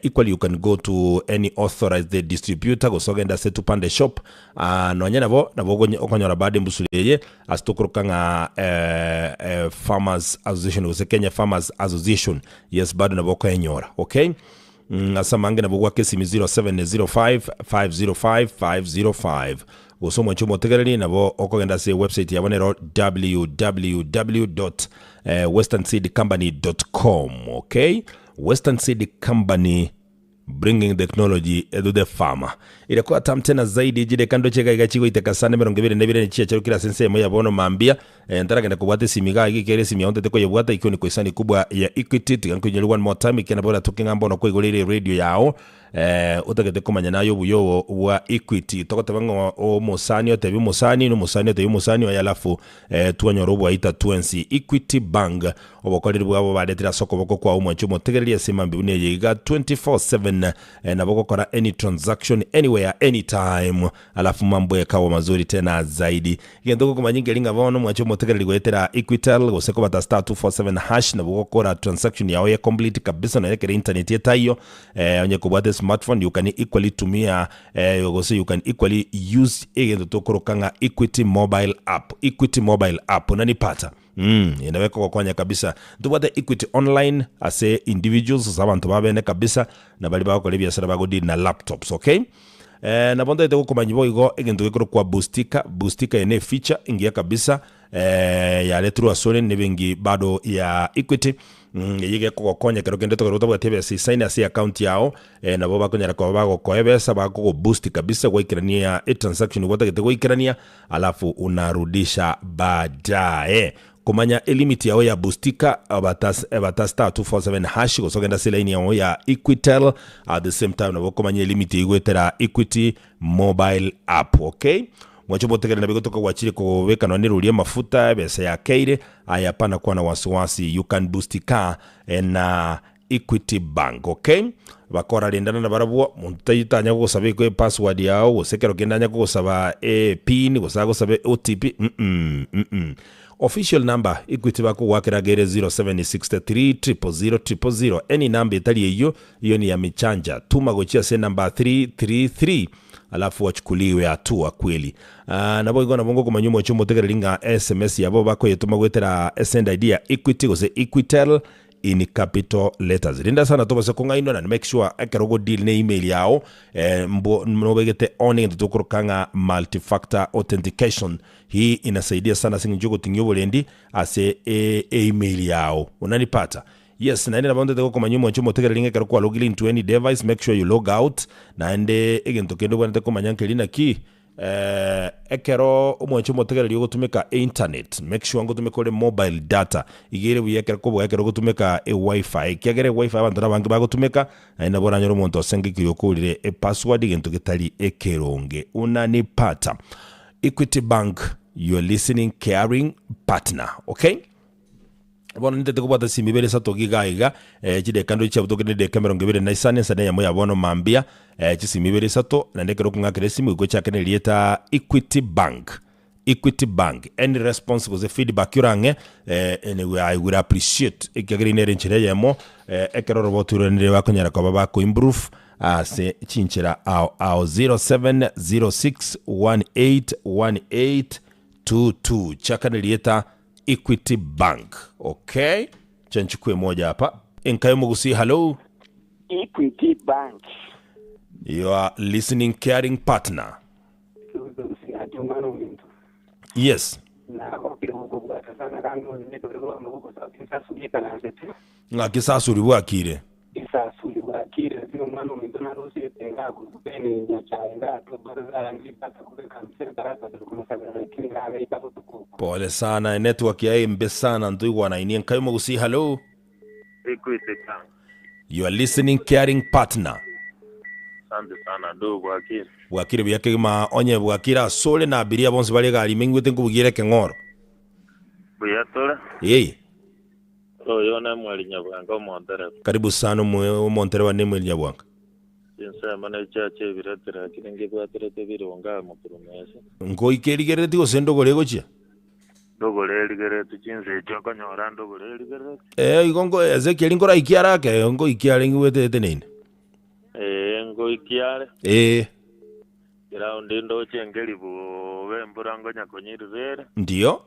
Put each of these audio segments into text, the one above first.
Equally you can go to any authorized distributor gose ogende ase Tupande shop ah, nonye nabo nabo ogonye- okonyora bado embusuro eye ase tokoroka ng'a eh, eh, Farmers Association gose Kenya Farmers Association yes bado nabo okoenyora okay Mm, ase amange nabo gwaka esimi 0705 505 505 gose omwanchi omotegereri nabo okogenda ase website yabo nero www westernseedcompany.com okay Western Seed Company bringing technology to the farmer. Irakuwa tamu tena zaidi chideka ndoche iga iga chigoiteka sana emerongo ebere na ebere nechiacharokire ase ensemo ya bono mambia eh, ntaragenda kobwata esimi iga iga ekere esimi yao ntete koyebwata ikiwa ni koisani kubwa ya Equity tiga nkoinyori one more time ekiagera nabo oratoke ng'a mbono kwaigoreire eradio yao eh, otagete komanya naye obuya obo bwa Equity togoteba ng'a omosani otebie omosani na omosani otebie omosani oye alafu eh, twanyora obwaita twensi Equity Bank Obokoreri bwabo baretire ase okoboko kwao omwanche omotegereri ase emambia buna eye iga 24/7 eh, nabo gokora any transaction anywhere anytime alafu mambo ekawa mazuri tena zaidi egento gokomanya nkeri ng'a bono omwanche omotegereri goetera Equitel gose kobata star 247 hash nabo gokora transaction yao ye complete kabisa nonya ekero internet etaiyo eh, onye kobwate smartphone you can equally tumia eh, gose you can equally use egento tokoroka ng'a Equity mobile app Equity mobile app unanipata Mm, eye nabo ekogokonya kabisa. Ntobwate Equity Online ase individuals ase abanto babene kabisa na baria bagokora ebiasara bagodeal na laptops, okay? Eh, nabo ntagete gokomanyia boigo egento gekorokwa Boostika. Boostika eye ne efeature engiya kabisa eh, yaretirwe asore na ebenki bado ya Equity. Mm, eye gekogokonya ekero kende tokero otabwati ebesa isaine ase eaccount yao eh, nabo bakonyara koba bagokoa ebesa bakogoboost kabisa gwaikerania etransaction gwatagete goikerania Alafu unarudisha baadaye. Komanya elimit yao ya Boostika, bata, bata star 247 hash gose ogende ase elaini yao ya Equitel at the same time nabo okomanya elimit eyio goetera Equity mobile app okay. Mwanche omotegerere nabi gotoka gwachire kobeka nonye nerori amafuta ebesa yakeire aya hapana kuwa na wasiwasi you can boostika na Equity Bank okay. Bakora rindana nabarabwo, monto taiyo tanya gogosaba eko epassword yao gose ekero kende anya kogosaba epin gose agosabe OTP mm mm. Official number Equity bakogoakera iga ere 0763 000 000 any number etari eyio iyo ni ya michanja tuma gochia ase enumber 333 alafu wachukuliwe hatua kweli. Ah, naboigo nabo ngokomanyia omochie omotegereri ng'a sms yabo bakoyetoma goetera esend ID ya Equity gose Equitel in capital letters. Rinda sana tobase kong'ainwa naende make sure ekero ogo deal ne email yao eh, mbo nobegete on egento tokoroka ng'a multi-factor authentication. Hii inasaidia sana ase eng'encho yogoting'ia oborendi ase e email yao. Unanipata? Yes, naende nabo ntete gokomanyia omwanchi omotegereri ng'a ekero kwalogire into any device make sure you log out. Naende egento kende obwenerete komanya nkeri naki Ekero omwanchi omotegereri ogotumeka einternet, make sure ngotumeka ore mobile data. Iga ere buya ekero kobua ekero ogotumeka ewifi, ekiagera ewifi abanto nabange bagotumeka, naende nabo oranyore omonto osengekire okorire epassword egento getari ekeronge. Unanipata? Equity Bank, your listening caring partner. Okay? Bono nintete kobwata chisimi ibere isato iga iga, eh, chidakika ndoche chiabutokire ne edakika emerongo ebere na isano, ensa neyemo ya bono mambia, eh, chisimi ibere isato, naende ekero okong'akera esimu goika ochake na erieta Equity Bank, Equity Bank, any response gose feedback orang'e, eh, anyway I will appreciate, ekiagera eyio nere enchera eyemo, eh, ekero oroboti rorenire bakonyara koba bako improve ase chinchera ao ao 0706181822 chaka na erieta Equity Bank. Okay. Acha nchukue moja hapa. Enka y'omogusii, hello. Equity Bank. Your listening caring partner. Ati omwana ominto. Yes. Nagokire gokobwata sana kandi onye tore korwa amaboko sauti nsasuri ekaransete. Ng'aki sasuri bwakire. Isasuri bwakire lakini omwana ominto narosete iga akorwa bene Nyachae iga atobata kobeka nse edarasa tore komosabera lakini iga agaika botuko obo. Pole sana enetwork yaye embe sana ntoigwanaini enka y'omogusii hallo. Equity Bank. Your listening caring partner. Asante sana ndugu bwakire. Bwakire buya kegima onye bwakire asore na abiria bonsi bare egari ime ingwete nkobugiere ekeng'oro. Buya tore. Ee. Oyo nemweri Nyabwanka omontereba. Karibu sana omontereba Nemuel Nyabwanka. Chinsemo ne chiacha ebirete lakini nkebwaterete birongo aa moturumesi. Nkoika erigerereti gose ndogore egochia? Ndogore erigeretie chinsa echio okonyora ndogore erigeretie. Eh, igo nko Ezekiel nkoraikia are ake, nkoikia are ngigwete eteneine. Ee, nkoikia are. Ee. Ground ndoche engeri bobe embura ngonya konyirira ere. Ndio.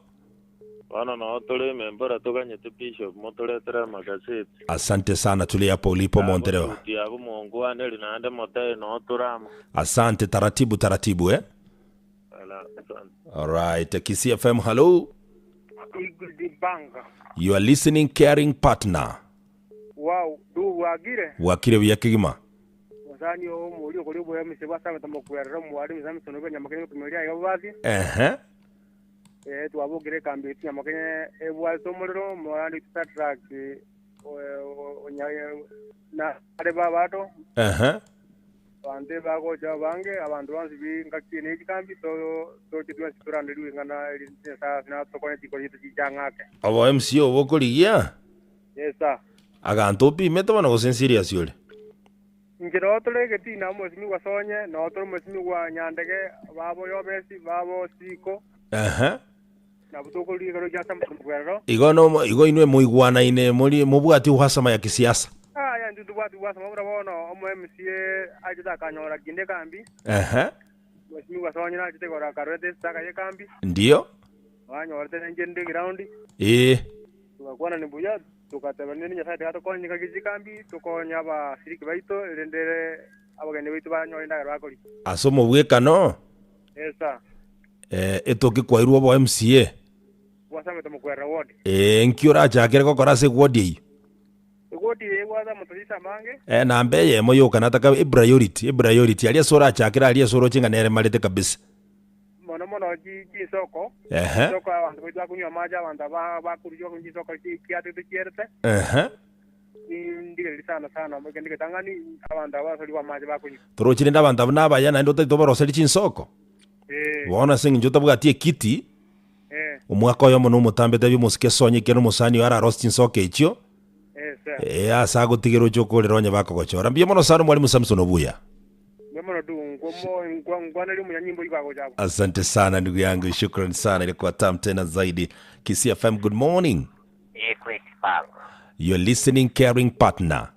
Bono noo tore ime embura toganyete Bishop motoretere amagaseti. Asante sana tulia hapo ulipo Montereva. Agotuti abwo monkwaneri naende motebe noo tore amo. Asante taratibu taratibu eh. Ala, asante. Alright, Kisii FM, hello. Equity Bank. You are listening caring partner. Wow, du bwakire. Bwakire buya kegima. Mosani oo omori okori oboyamisi bwa Sameta mokwerera omwari Samson obe Nyamakenya gotumeria aiga bobasi. Ehe. Eh, twabokire ekambi yaito Nyamakenya ebwate omorero omorandi oito Shadrack na are babato. Ehe. Abanto ebagocha abange, abanto bonsi b'engaki eye ne chikambi, toche twensi toranderigwe ing'ana eri Nyasae ase natokonye chikoro chiaito chichang'ake. Obo MC obo okorigia? Yes sir. Aganto opimete bono gose nserious ore? Inche noo tore egetina omosimigwa Sonye, noo tore omosimigwa Nyandege, babo Yobesi, babo Siko. Ehe. Nabwo tokorigia ekero gia Samson bwerero. Igo nomo igo inwe moigwanaine mori mobwati uhasama ya kisiasa. Aya intwe ntobwati uhasama buna bono omo MCA achete akanyora kinde ekambi. Ehe. Mheshimiwa Sonye nachete igoro akarwete esitaka y'ekambi. Ndio. Banyorete ninche nde eground. Ee. Togakwanani buya, togatebania Nyasaye tiga atokonye chingaki chi'ekambi, tokonye abashiriki baito, erinde abageni baito banyore endagera bakoria. Ase omobwekano. Yes sir. Eh, etoki kwairwe obo MCA. Gwasamete mokwerera ward. Eh, nki orachakere gokora ase eward eyio? Eward eye ebwate amatatizo amange. Eh, namba eyemo yoka nataka epriority, epriority aria ase orachakere aria ase oroche ng'a nere marete kabisa. Mono mono chi chinsoko, Ehe. chinsoko abanto baito bakonywa amache abanto aba bakorusia bakonya chinsoko chi chiatete chierete. Ehe. Nindigererie sana sana ekero getang'ani abanto aba basarigwe amache bakonywa. Torochi rende abanto abwo nabaya naende otagete obaroserie chinsoko? Ee. Bono ase eng'encho otabwati ekiti, Ee. omwaka oyomo nomotambe tebia omosike esonye ekiagera omosani oyo ararosie chinsoko echio, Ee, sir. ee, ase agotigera oche okorera onye bakogochora. Mbuya mono sana Mwalimu Samson Obuya. Mbuya mono du, nkwo nkwa nkwanerie omonyanyimbo oyio kagocha abwo. Asante sana ndugu yangu, shukran sana, ilikuwa tamu tena zaidi. Kisii FM, good morning. Equity Bank. Your listening caring partner.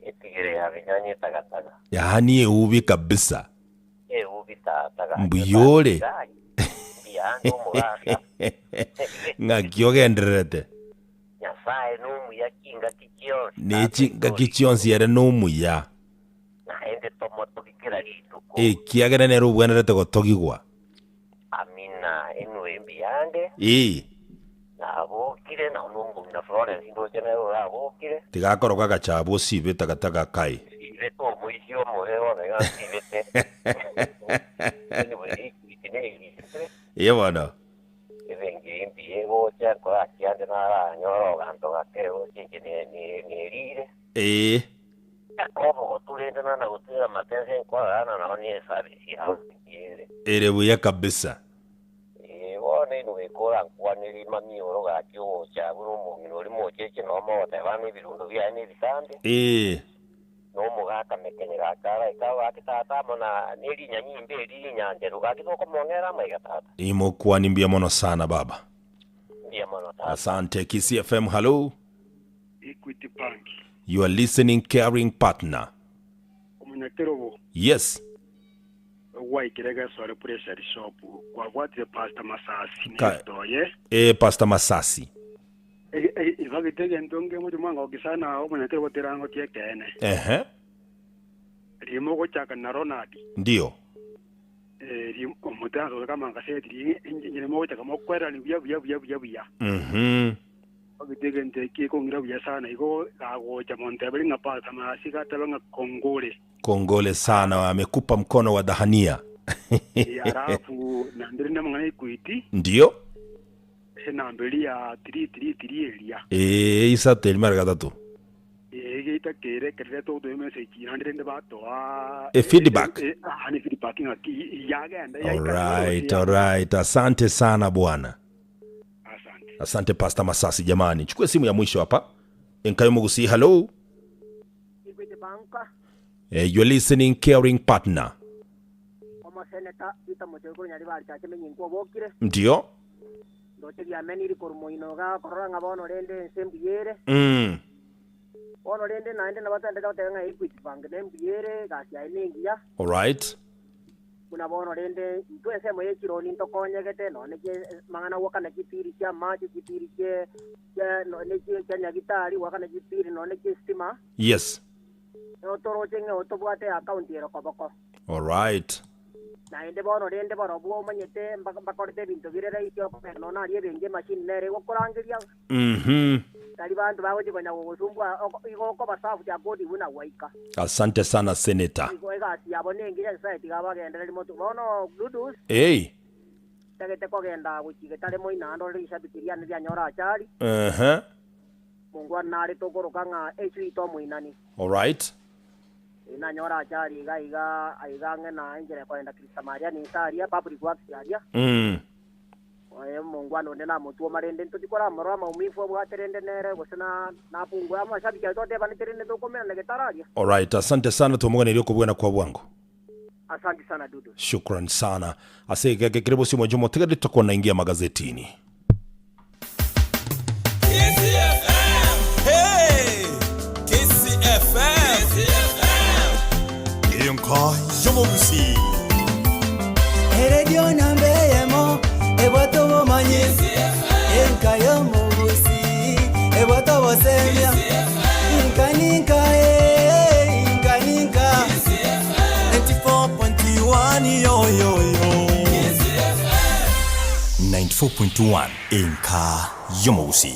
Etigere ya binyonyi etagataga. Yaani eubi kabisa. Eubi tata gaki Mbuyore. Mbuya ande omogaka. Ng'aki ogendererete. Nyasae nomuya chingaki chionsi. Ne chingaki chionsi ere nomuya. Naende tomotogi kera rituko. Ekiagera nere obwenerete gotogigwa. Amina, inwe mbuya ande. Ee. Nabokire, na omong'ina Florence ndoche nere orabokire. Tiga akoroka agachabu osibe takataka kai. Nsibete omoisia omobe bono iga nsibete. Anyway, equity nerisire. Ee bono. Ebenki eye mbuya egocha nkorachia ande naranyore oganto gake gocha inche nerire. Ee. Obogotu rende nana gotwera amate ase nkorarana nao ne eservice yao engiya ere. Ere buya kabisa. Ee, bono inwe korankwanerie mami oro gaki ogocha buna omong'ina oria mocheche nao mogotebana ebirundo biaye nebitambe. Ee. Na omogaka mekenye gaki araike agwo gaki tata amo na ne rinyanyimba eri rinyancheru gaki tokomong'era amaiga tata. Imokwani mbuya mono sana baba. Mbuya mono tata. Asante. Kisii FM, hello. Equity Bank. Your listening caring partner. Omonyakerobo. Yes. Gwaikire gesore pressure shop kwabwatire Pastor Masasi Ka- nesto oye. Eh, Pastor Masasi. Ibagete egento nkemoche mwangoki sana omonyakerobo terangotie ekeene. Ehe. Rimo ogochaka na Ronald. Ndio. Eh, omotanso kama ngaseti ri mogochaka mokwerani buya buya buya buya buya. Bagete egento eki ekong'ira buya sana igo gagocha monteberi ng'a Pastor Masasi gatebe ng'a kongore. Kongole sana amekupa mkono wa dhahania. Eh, alafu namberi namang'ana Equity. Ndio. Enamberi ya 333 eria. Ee, isato eri mara gatato. Ee, geita kere ekerere togotoa emessage naende rende batoa E feedback. E, e, ah, ne feedback ng'aki yagenda yaika Alright, alright. Asante sana bwana. Asante. Asante Pastor Masasi jamani. Chukue simu ya mwisho hapa. Enkayo Mugusi, hello. Equity Bank, Eh, you're listening caring partner. Omoseneta Peter Muchoki korwa Nyaribari Chache Menyinko obokire. Ndio. Ndoche biameniri korwa moino iga korora ng'a bono rende ense mbuya ere. Mm. Bono rende naende nabo tendete goteba ng'a Equity Bank nembuya ere, egasi yaye nengiya. Alright. Buna bono rende intwe ensemo ye chironi ntokonyegete, nonya ne amang'ana goakana chipiri chi'amache, chipiri chie chia nonya ne chia nyagitari, goakana chipiri nonya ne chi'estima. Yes. Nigo toroche ng'a otobwate eakaunti ere koboko. Alright. Naende bono rende barobwo omanyete mbakorete ebinto bire rahisi okogenda nonya aria ebenki emachine nere egokorangeria. Mhm. Tari banto bagochia konya gogosumbua igo okoba served according buna gwaika. Asante sana Senator. Igo egasi yabo nengiya Nyasaye tiga abagendererie motu. Bono Dudus. Hey. Ntagete kogenda gochia getare moino naende ore rishabiki riane rianyora achari. Ehe. Mongwana nare tokoroka ng'a eswito omoinani. Alright. Erio nanyora achari iga iga aiga ang'e na enchera ekoenda Kirisamaria ninse aria Public Works aria. Mm. Oye omongwana onde namotwoma rende ntochi koramorora amaumivu abwate rende nere gose na napungwe amashabiki aye totebanete rende tokomerana getaro aria. Alright, asante sana twomoganerie okobwena kwa bwango. Asanti sana Dudu. Shukran sana ase egeka ekere bosio mwanche omotegereri tokona ingia magazetini. Enka y'omogusii. Eredio namba eyemo ebwate obomanyi, enka y'omogusii ebwate obosemia, inka ninka eh, inka ninka. 94.1 yoyoyo. 94.1 Enka y'omogusii.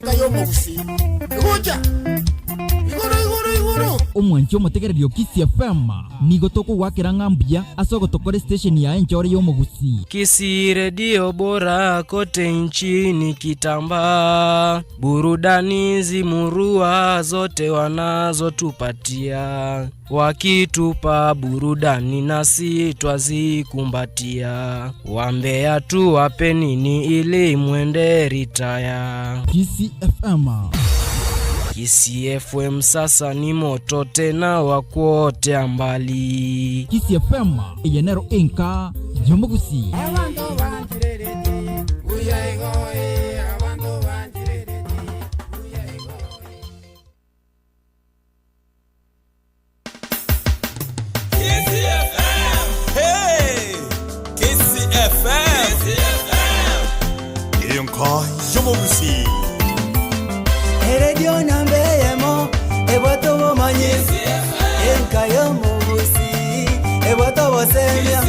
Enka y'omogusii egocha igoro igoro igoro. Omwanchi omotegereri o Kisii FM, nigo tokogoakera ng'a mbuya ase ogotokora estation yaye enchore y'omogusii. Kisii redio bora kote nchini kitambaa, burudani zimurua zote wanazotupatia, wakitupa burudani nasi twazikumbatia, wambea tuwape nini ili mwende ritaya. Kisii FM. Kisii FM sasa ni moto tena wa kuotea mbali. Kisii FM, eye nero enka y'omogusii. Abanto banchirereti buya igo eh, abanto banchirereti buya igo eh. Enka y'omogusii. Eredio namba eyemo ebwate obomanyi, enka y'omogusii ebwate obosemia,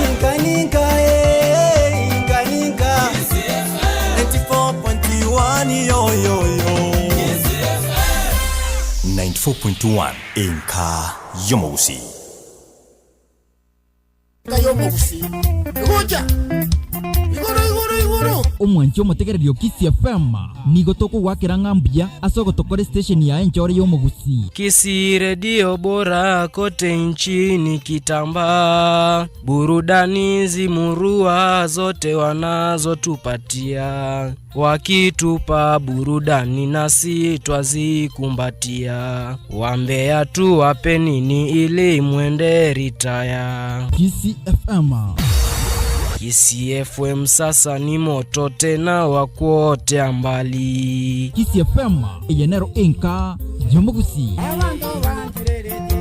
inka ninka eh, inka ninka. 94.1 yoyoyo. 94.1 Enka y'omogusii. Enka y'omogusii egocha igoro igoro igoro. Omwanchi omotegereri o Kisii FM, nigo tokogoakera ng'a mbuya ase ogotokora estation yaye enchore y'omogusii. Kisii redio bora kote nchini kitambaa, burudani zimurua zote wanazotupatia, wakitupa burudani nasi twazikumbatia, wambea tuwape nini ili mwende ritaya. Kisii FM. Kisii FM sasa ni moto tena wa kuotea mbali. Kisii FM, eye nero enka y'omogusii. Abanto banchirereti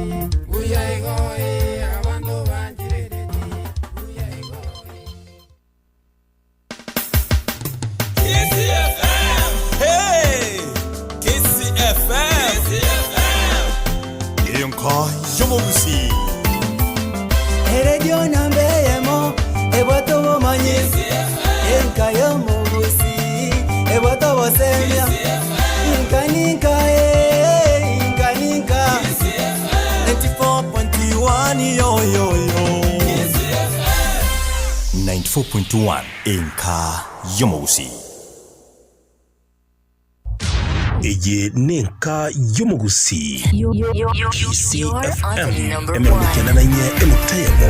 buya igo eh, abanto banchirereti buya igo eh. Enka y'omogusii. Eredio namba eyemo ebwate obomanyi, enka y'omogusii ebwate obosemia, inka ninka eh, inka ninka. 94.1 yoyoyo. 94.1 Enka y'omogusii. Eye nenka y'omogusii. Kisii FM 94 enukta eyemo.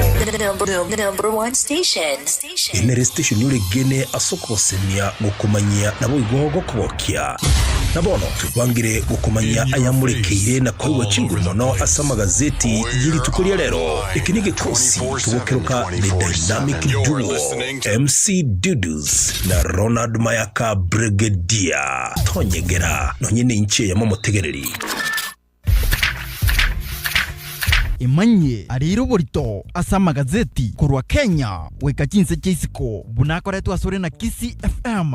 Ere nere station oregene ase okogosemia, gokomanyia naboigo gokogokia. Na bono twebangire gokomanyia ayamorekeire na koigwa chinguru mono ase amagazeti ye rituko ria rero. Eke negekosi togokeroka The Dynamic Duo, MC Dudus na Ronald Mayaka Brigadier. Tonyegera nonye nenche eyemo motegereri. Emanyie areire oborito ase amagazeti korwa Kenya goika chinse chia isiko buna akoretwe asore na Kisii FM.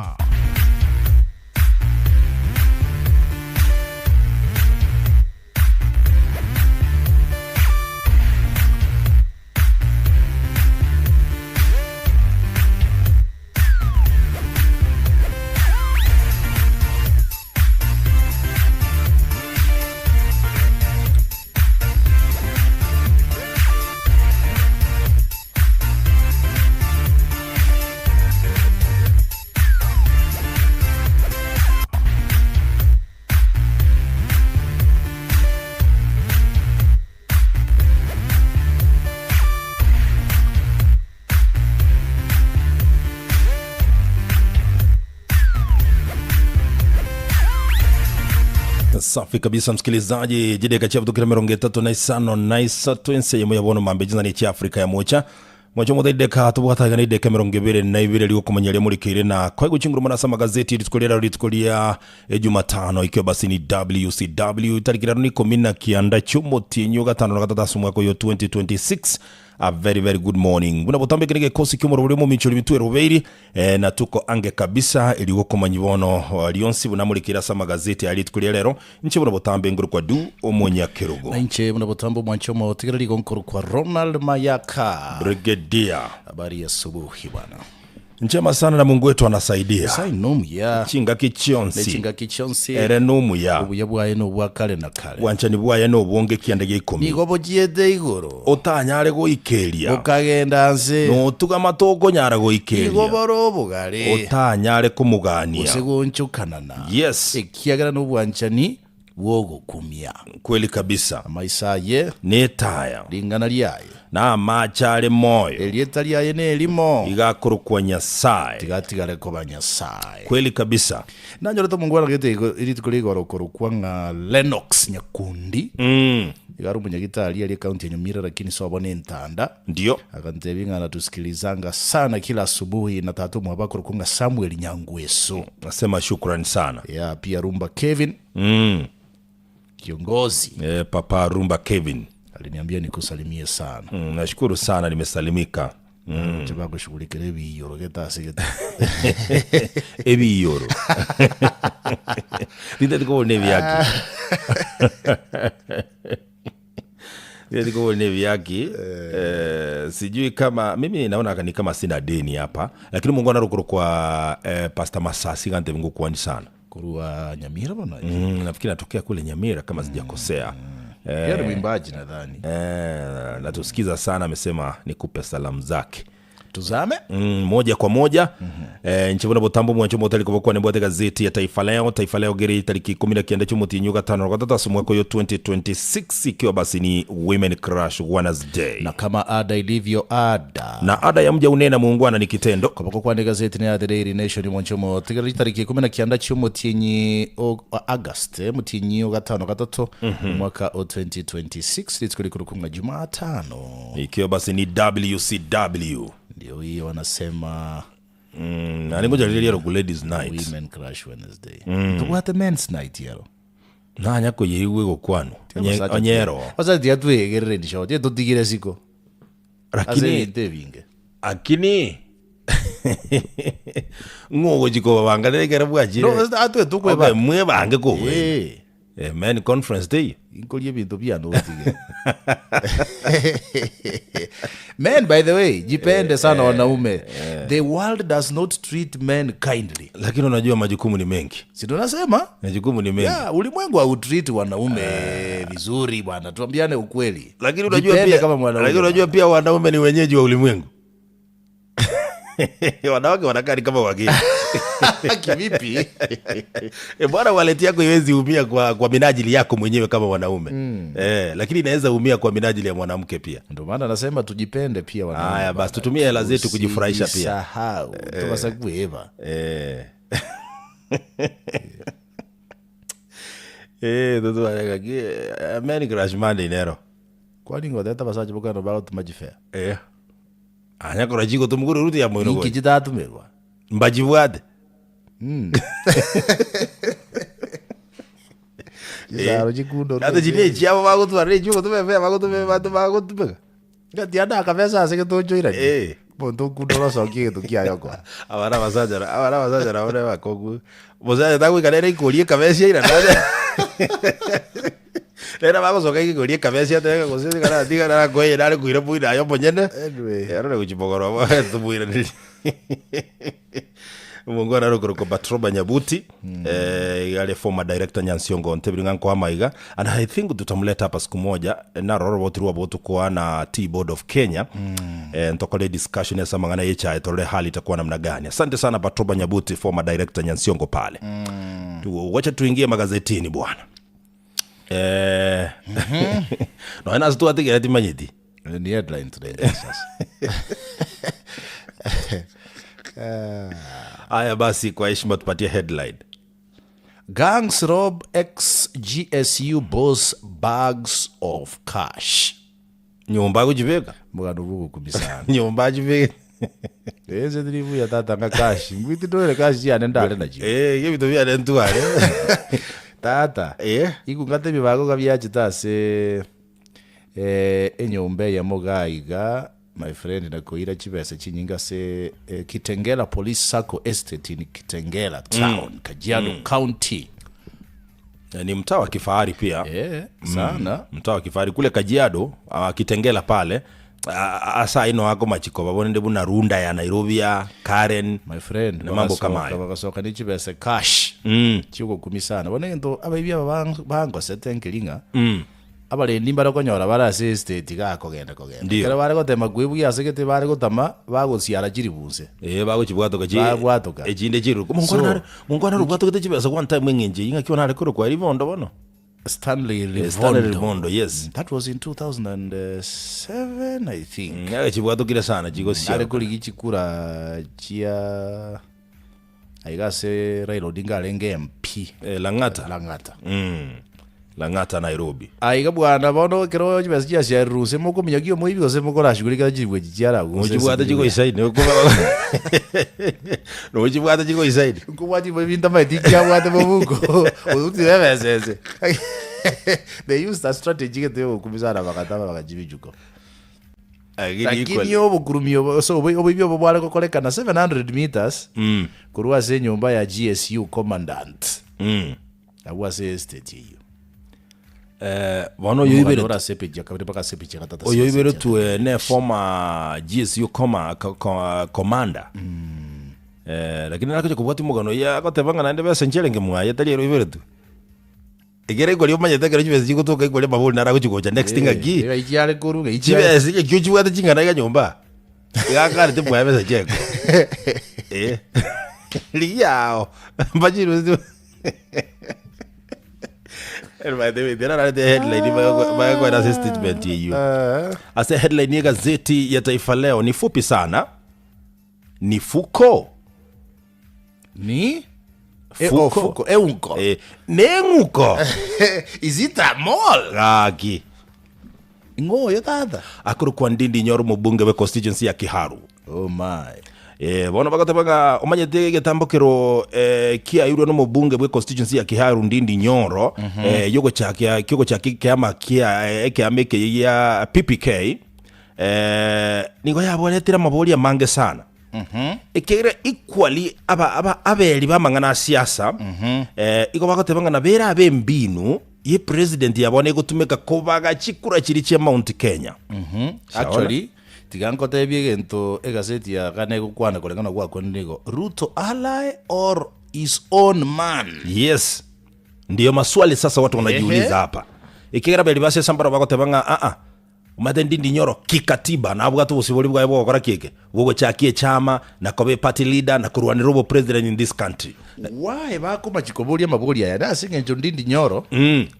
Safi kabisa msikilizaji, jideka cha kira 35 na isatu ense yemo yabono mambe jinani cha Afrika ya mocha mocha mothe ideka tubwataga na ideka 22 riko kumenya murikire na kwa guchinguru manasa magazeti rituko rira rituko ria Jumatano ikiwa basi ni WCW tariki ni 19 cy'umutinyu gatano na gatatu mwaka uyu 2026. A very very good morning buna butambe kinege kosi kyumuro buri mu michori mitwe rubeiri na tuko ange kabisa iliwo komanyibono lionsi bunamurikira sa magazeti ali tukulia lero nche buna butambe nguru kwa du omunyakirugo Na inche buna butambo mwanchomo tigereri gonkoro kwa Ronald Mayaka Brigadier. Habari ya asubuhi bwana. Njema sana na Mungu wetu anasaidia. Sai nomuya. Chingaki chionsi. Chingaki chionsi. Ere nomuya. Obuya bwaye no kale na kale. Bwanchani bwaye no bwonge kiande gia ikumi. Nigo bojiete igoro. Otanyare goikeria. Bukagenda nse. Notuga matoko nyara goikeria. Nigo boro bugare. Otanyare kumugania. Gose gonchokanana. Yes. Ekiagera no bwanchani bwogokumia. Kweli kabisa. Amaisaye netaya. Ringana riaye. Na amachare moyo. Erieta riaye nerimo. Igakorokwa Nyasaye. Tigatigare koba Nyasaye. Kweli kabisa. Nanyorete omongwana gete rituko rigoro korokwa ng'a Lennox Nyakundi. Igari omunyagitari ari kaunti ya Nyamira lakini sobo ne ntanda. Ndio. Akantebi ng'a anatusikilizanga sana kila asubuhi na tatu mwabakoro kunga Samuel Nyangweso. Nasema shukrani sana. Ya pia Rumba Kevin. Kiongozi. Papa Rumba Kevin. Aliniambia nikusalimie sana. Nashukuru sana nimesalimika. Chaba kushughulikia ebiyoro getase Ebiyoro. Ninde kubona ebyaki. Ninde kubona ebyaki. Sijui kama mimi naona ni kama sina deni hapa, lakini Mungu anarukuru kwa Pastor Masasi gante Mungu kwani sana. Kurua Nyamira bwana. Nafikiri natokea kule Nyamira kama sijakosea. Yeye ni mwimbaji nadhani. Natusikiza sana, amesema nikupe salamu zake. Tuzame Moja kwa moja. Nchibona butambo mwancho motali kubokwa ni gazeti ya Taifa Leo. Taifa Leo geri tariki 19 cy'umutinyu gatano gatatu mwaka uyu 2026 ikiwa basi ni Women Crush Wednesday. Na kama ada ilivyo ada. Na ada ya mja unena muungwana ni kitendo. Kwa kwa gazeti ni The Daily Nation mwancho motigari tariki 19 cy'umutinyi August mutinyi gatano gatatu mwaka wa 2026 rituko rikuru Jumatano. Ikiwa basi ni WCW. Ndio hiyo wanasema na ningoja lile lero ladies night. Women Crush Wednesday. Tubwate men's night yero. Na nyako yeiwe gokwano. Onyero. Basa dia twegerere ndisho. Tie tutigire siko. Lakini binge. Akini ngogo jiko banga legera bwajire. No, atwe tukwe ba. Mwe bange ko. Men conference day. Inkolie bintu bia no tige. Men, by the way, jipende sana wanaume. The world does not treat men kindly. Lakini unajua majukumu ni mengi. Si tunasema? Majukumu ni mengi. Yeah, ulimwengu hautreat wanaume vizuri bwana. Tuambiane ukweli. Lakini unajua pia kama mwanaume. Lakini unajua pia wanaume ni wenyeji wa ulimwengu. Wanawake wanakaa ni kama wageni. Kivipi? Bwana wallet yako iwezi umia kwa minajili yako mwenyewe kama wanaume. Lakini inaweza umia kwa minajili ya mwanamke pia. Ndio maana nasema tujipende pia wanaume. Haya basi tutumie hela zetu kujifurahisha pia. Usisahau. Tukasakueva. Eh, totware ng'aki eh, men crush Monday nero. Kwani ngotete abasacha bokana bagotuma chifea? Eh. Anya korora chigotumwa korwa eruti ya moino Inki gocha. chitatumerwa? Mbachibwate. Chisaro chikundo Ate chiri echiabo bagotwara echio gotuma efea bagotuma abanto bagotumeka. Ngati ande akabesa ase getonchoirani. Eh. Omonto okunda orosokia egento kiaye okoa. Abana abasacha na- abana abasacha nabo ne bakongu. Omosacha tagoika nere ikoria ekabesi airane ase. Nere bagosoka ikoria ekabesi atebe ng'a gose nigo aratiga narakoe nare koira moino aye omonyene. Anyway. Arore gochia mogoroba tomoiranerie. Omongwana are okorokwa Batroba Nyabuti eh, iga are former director Nyansiongo ontebire ng'a nkoa amaiga and I think tutamleta hapa siku moja eh, naroro oroboti rwa botukoa na Tea Board of Kenya eh, ntokore discussion ase amang'ana ya echae torore hali itakuwa namna gani. Asante sana Batroba Nyabuti former director Nyansiongo pale. Tu, wacha tuingie magazetini bwana. Eh, nonya nase twatigera timanyeti. Ni headline today sasa. Haya basi, kwa heshima tupatie headline. Gangs rob ex GSU boss bags of cash. Nyomba agochibeka. Mugano bugukumisa. Nyomba achibeka. Ese tiribuya tata nga cash. Ngwiti ndore cash yane ndare nachio. Eh, ebinto biane ntware. Tata. Eh. Ikungate ebibago ga biachete ase eh, enyomba eyemo iga iga my friend nakoira chibesa chinyinge ase eh, Kitengela Police Sacco Estate in Kitengela Town, Kajiado County. Eh, Ni mtaa wa kifahari pia. Eh, sana. Mtaa wa kifahari kule Kajiado, uh, Kitengela pale. Asa ino ako machiko babone ndi buna runda ya Nairobi ya Karen My friend, na mambo kama bagasoka hayo. bagasoka ni chibesa cash. Chigokumi sana. Bono egento abaibi aba bangosete nkeri ng'a abarendi mbare okonyora bare ase estate gakogenda kogenda. Ndio. Ekero bare gotema kwebugia ase gete bare gotama bagosiara chiribunse. Eh, bagochibwatoka chi Babwatoka. echinde chiruko. So- Mongwana nare mongwana rubwatokete chibesa one time eng'encho eyio ng'aki nare korokwa Rivondo bono. Stanley Eh, Stanley Rivondo. Rivondo, yes. That was in 2007 I think. Agachibwatokire sana Nare chigosiara. korigi chikura chia aiga ase Raila Odinga arenge MP. Eh, Lang'ata. Lang'ata. Lang'ata Nairobi. Aiga bwana bono ekero chibesa chiasiarirwe mokominyokia omoibi gose mokorashugulikera chiribwe echi chiaraguse Mochibwate chigoisaini nochibwate chigoisaini nkobwati ebinto amaeti kiabwate mobuko otutire ebesa ese they used a strategy gete yogokumisana bagatama bagachibichuko lakini obokurumi obo so oboibi obo bware gokorekana 700 meters korwa ase enyomba ya GSU commandant abwo ase estate eyio bono oyo ibere ora ase page ya kabere mpaka ase page ya gatatu oyo iberetwe ne former GSU coma, co, co, commander eh, lakini nakocha kobwatia omogano oyo agoteba ng'a naende besa nchiarenge mwaye tari ero iberetwe ekero ekori omanyete ekero chibesa chigotoka ekori amabori naro agochi gocha next ng'aki ichiare koru ng'a ichiare chibesa ekio chibwate ching'ana iga nyomba igakarete mwaye besa chieko eh rigia ao mbachirusie By the way, there are the headline bayakwenda ase statement eyo ase headline ya gazeti ya Taifa Leo ni fupi sana ni fuko ni Eh, oh, fuko fuko eunko eh, neng'uko is it a mall gaki ng'oyo tata akorokwa Ndindi Nyoro mobunge we constituency ya Kiharu oh my Eh, bono bagoteba ng'a omanyete egetambokero eh, kiairwe nomobunge bwe constituency ya Kiharu Ndindi Nyoro eh, yogochakia kiogochakia ekiama kia eh, ekiama eke gia PPK eh, nigo yaboretire amabori amange sana ekeire equally aba, aba, aberi b'amang'ana a siasa eh, igo bagoteba ng'a nabere abe embinu ye president yabona egotumeka kobaga chikura chiri chia Mount Kenya Shaona? Actually, tiga nkotebie egento egaseti ya gana egokwana koreng'ana gwakwanire igo Ruto ally or his own man yes ndiyo maswali sasa watu wanajiuliza Ehe. hapa ikigera beri basesa mbaro bagoteba ng'a aa Omanyete Ndindi Nyoro kikatiba nabwate obosibori bwaye bwogokora ki eke? Bwogochakia echama na koba eparty leader na korwanera obopresident in this country. Why bakomachi koboria amabori aya? Nase eng'encho Ndindi Nyoro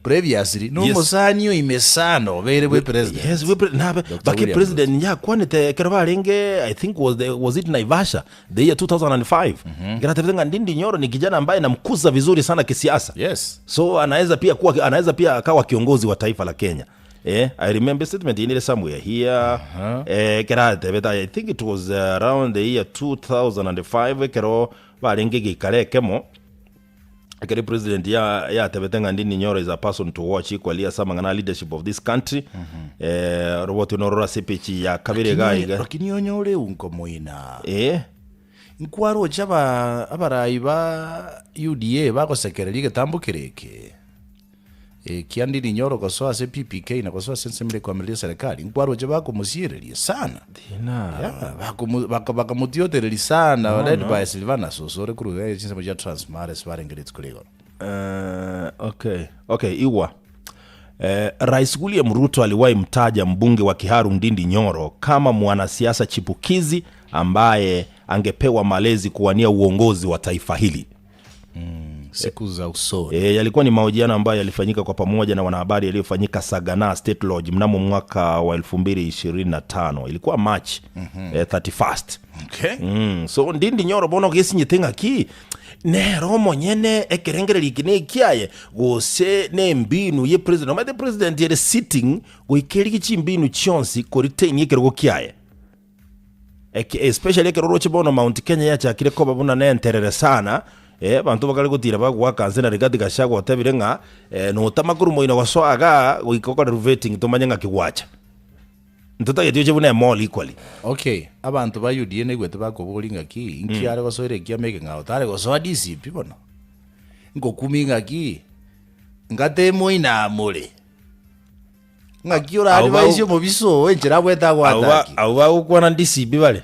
previously no Yes. omosani oime sana obeire bwe president. Yes, bwe pre- nabe Dr. bake William president yakwanete ekero barenge I think was the, was it Naivasha the year 2005 mm -hmm. Ng'a Ndindi Nyoro ni kijana ambaye namkuza vizuri sana kisiasa. Yes. So anaweza pia kuwa anaweza pia akawa kiongozi wa taifa la Kenya. Eh, I remember statement inire somewhere here. Eh, kera atebete I think it was around the year 2005 ekero barenge geikare ekemo ekero president ya yatebete ng'a Ndindi Nyoro is a person to watch equally ase amang'ana a leadership of this country. Eh, oroboti nororo ase epeji ya kabere iga iga. Lakini onyore unko moina. Eh. Nkwaroche aba abarai ba UDA bagosekereria egetambo kere eke. Ekia Ndindi Nyoro gosoa ase PPK na gosoa ase ensemo ere ekoamereria eserekari, nkwaroche bakomosiereria sana. Yeah, bakomo- baka- bakamotiotereria sana No, led no. by Silvanus Osoro korwa iga chinsemo chia Transmara ase barenge rituko ria igoro. Eh, okay okay igwa eh, Rais William Ruto aliwahi mtaja mbunge wa Kiharu Ndindi Nyoro kama mwanasiasa chipukizi ambaye angepewa malezi kuwania uongozi wa taifa hili. Siku za usoni. E, yalikuwa ni mahojiano ambayo yalifanyika kwa pamoja na wanahabari yaliyofanyika Sagana State Lodge mnamo mwaka wa 2025 ilikuwa March 31st. Okay. So Ndindi Nyoro bono gesinyete ng'aki nero omonyene ekerengererio eke nekiaye gose ne embinu ye president omanyete president ere sitting goika erige chimbinu chionsi koretain ekerogo kiaye Eke, especially ekero oroche bono Mount Kenya yachakire koba buna nenterere sana, eh, abanto bakare gotira bagoaka nse na Rigathi Gachagua otebire ng'a eh, notama korwa moino gosoa igaa goika okore vetting tomanye ng'aki gwacha. Ntotageti oche buna emall equally. Okay, abanto ba UDA naigwete bakoboria ng'aki, inki are gosoera ekiama eke ng'a otare gosoa DCP bono? Ngokumia ng'aki, ngate moino amore. Ng'aki Abwo oraribaise omobisa oo enchera abwete Abwo ba- agoataki. abwo bagokwana DCP bare.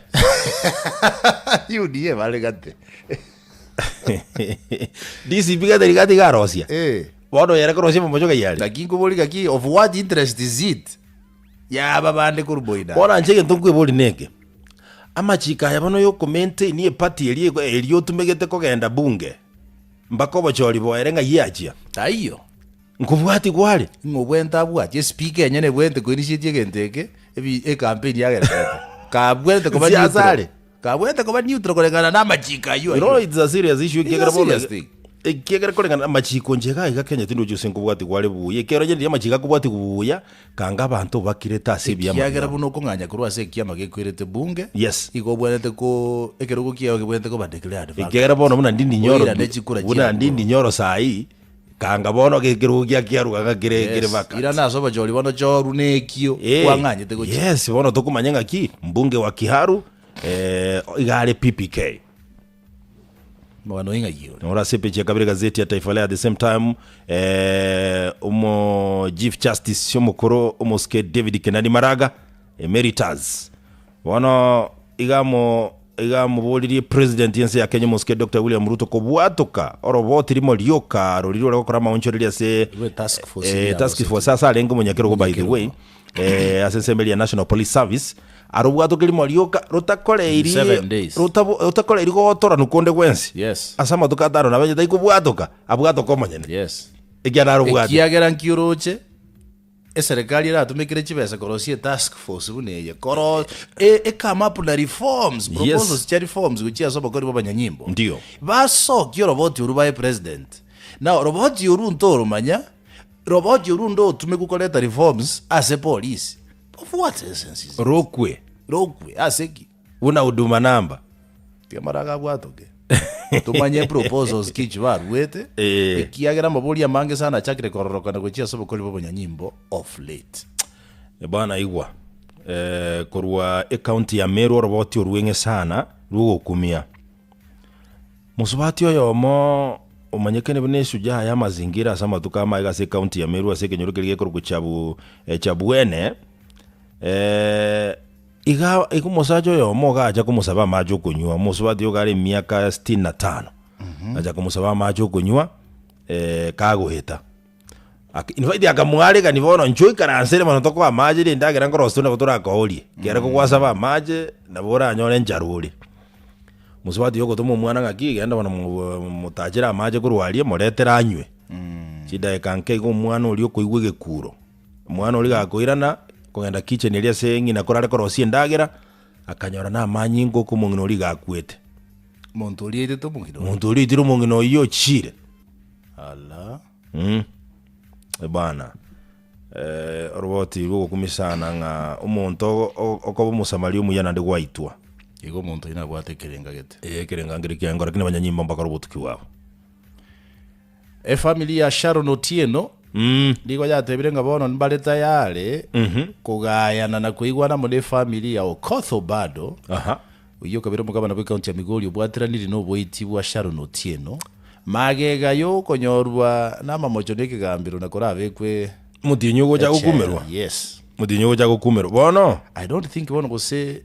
UDA bare gate. DCP gete rigati garosia. Eh. Bono yere korosia momochoka yare. Naki nkobori gaki of what interest is it? Yaba bande korwa boina. Bono anche egento nkwebori neke. Amachiko aya bono yokomaintain eparty eria eria otumegete kogenda bunge mpaka obochori boere ng'ai achia. Taiyo. Nkobwatia kware. Ng'a obwente abwatie espeaker enyene ebwente koinitiate egento eke, ebi ecampaign yagendererete. Kabwente koba Siasa neutral. are. Kabwente koba neutral koreng'ana na amachiko aywo You know aywo. it's a serious issue It's a ekiagera bono serious thing. ekiagera koreng'ana na amachiko inche iga iga Kenya tindochi gose nkobwatia kware buya ekiagera onye riria amachiko akobwatia buya kanga abanto bakirete ase ebiama Ekiagera biabo. buna okong'anya korwa ase ekiama gekoirete bunge, Yes. igo obwenerete ko ekerogo kiago kebwenerete koba declared vacant. Ekiagera bono buna Ndindi Nyoro Oirane chikura buna chiago. Ndindi Nyoro saii Kanga bono gekerogo gia kiaruga ng'a kere kere Yes, vacant. irana ase obochori bono choru nekio Eh, kwang'anyete gochia. yes bono tokomanya ng'aki mbunge wa Kiharu eh, iga are PPK. Omogano oyo ng'ai ore? Noro ase epeji ya kabere gazeti ya Taifa Leo at the same time eh, omo Chief Justice omokoro omosike David Kenani Maraga Emeritus Bono iga amo iga amoboririe president y'ense ya Kenya omosike Doctor William Ruto kobwatoka oroboti rimo rioka roria rore gokora amaonchoreria ase Rwe task force eh, eria task force ase arenge omonyakerogo by the way eh, ase ensemo eria ya National Police Service arobwatoke rimo rioka rotakoreiri Seven days. rotabo- rotakoreiri gotoranu konde gwensi Yes. ase amatuko atano nabo onye taikobwatoka abwatoke omonyene Yes. ekiagera arobwate Ekiagera nki oroche Eserekari eratumekere chibesa korosia etask force buna eye koro e, e come up na reforms proposals chia reforms gochia ase obokori bwa abanyanyimbo Ndio. basokie oroboti oru bae president now roboti oru ntoromanya roboti oru ndotumekwa koreta reforms ase polisi of what essence is it? Rokwe. Rokwe ase ki? Buna huduma namba. Tiga maraga abwatoke tomanye proposals ki echi baruete Eh. ekiagera amabori amange sana achakire kororokana gochia ase obokori bwa obonyanyimbo of late. Bwana igwa eh, korwa ecounty ya Meru oroboti orweng'e sana rwogokumia mosubati oyomo omanyekene buna eshujaa ya amazingira ase amatuko amaega ase ecounty ya Meru ase ekenyoro keria gekorokwa Chabu, eh, Chabwene eh, Iga iga omosacha oyomo ogacha komosaba amache okonywa, omosubati oyo are emiaka sitini na tano, agacha komosaba amache okonywa kagoeta. Ak- In fact akamwaregani bono inchuo ikaransere mono tokoa amache rende agera nkorosia nabo torakorie. Kere kogwasaba amache nabo oranyore enchara ore. Mosubati ogotoma omwana ng'aki genda bono mo- motachere amache korwa aria moretere anywe. Chidakika nke igo omwana oria okoigwa egekuro. Omwana oria gakoirana kogenda kitchen eria ase ng'ina korare korosia endagera, akanyora na amanyinga oko omong'ina oria iga akwete. Omonto oria aitete omong'ina oria. Omonto oria oitire omong'ina oyio ochire. Ala. Mm. Bana, eh, oroboti rw'ogokumia sana ng'a omonto o- o- okoba omosamaria omuya naende gwaitwa. Igo omonto oyio nabwate ekerenga gete. Eh, ekerenga nkere kiaye nkora lakini abanyanyimbo mbakore obotuki bwabo. Efamiri ya Sharon Otieno nigo yatebire ng'a bono mbare tayare kogayana na koigwana amo nefamiri ya Okoth Obado, oyio okabere omogabana bw'ekaunti ya Migori obwateraniri noboiti bwa Sharon Otieno magega yokonyorwa namamocho nekegambero na korabekwe Motienyi ogocha echela. gokumerwa? Yes. Motienyi ogocha gokumerwa. Bono? I don't think bono gose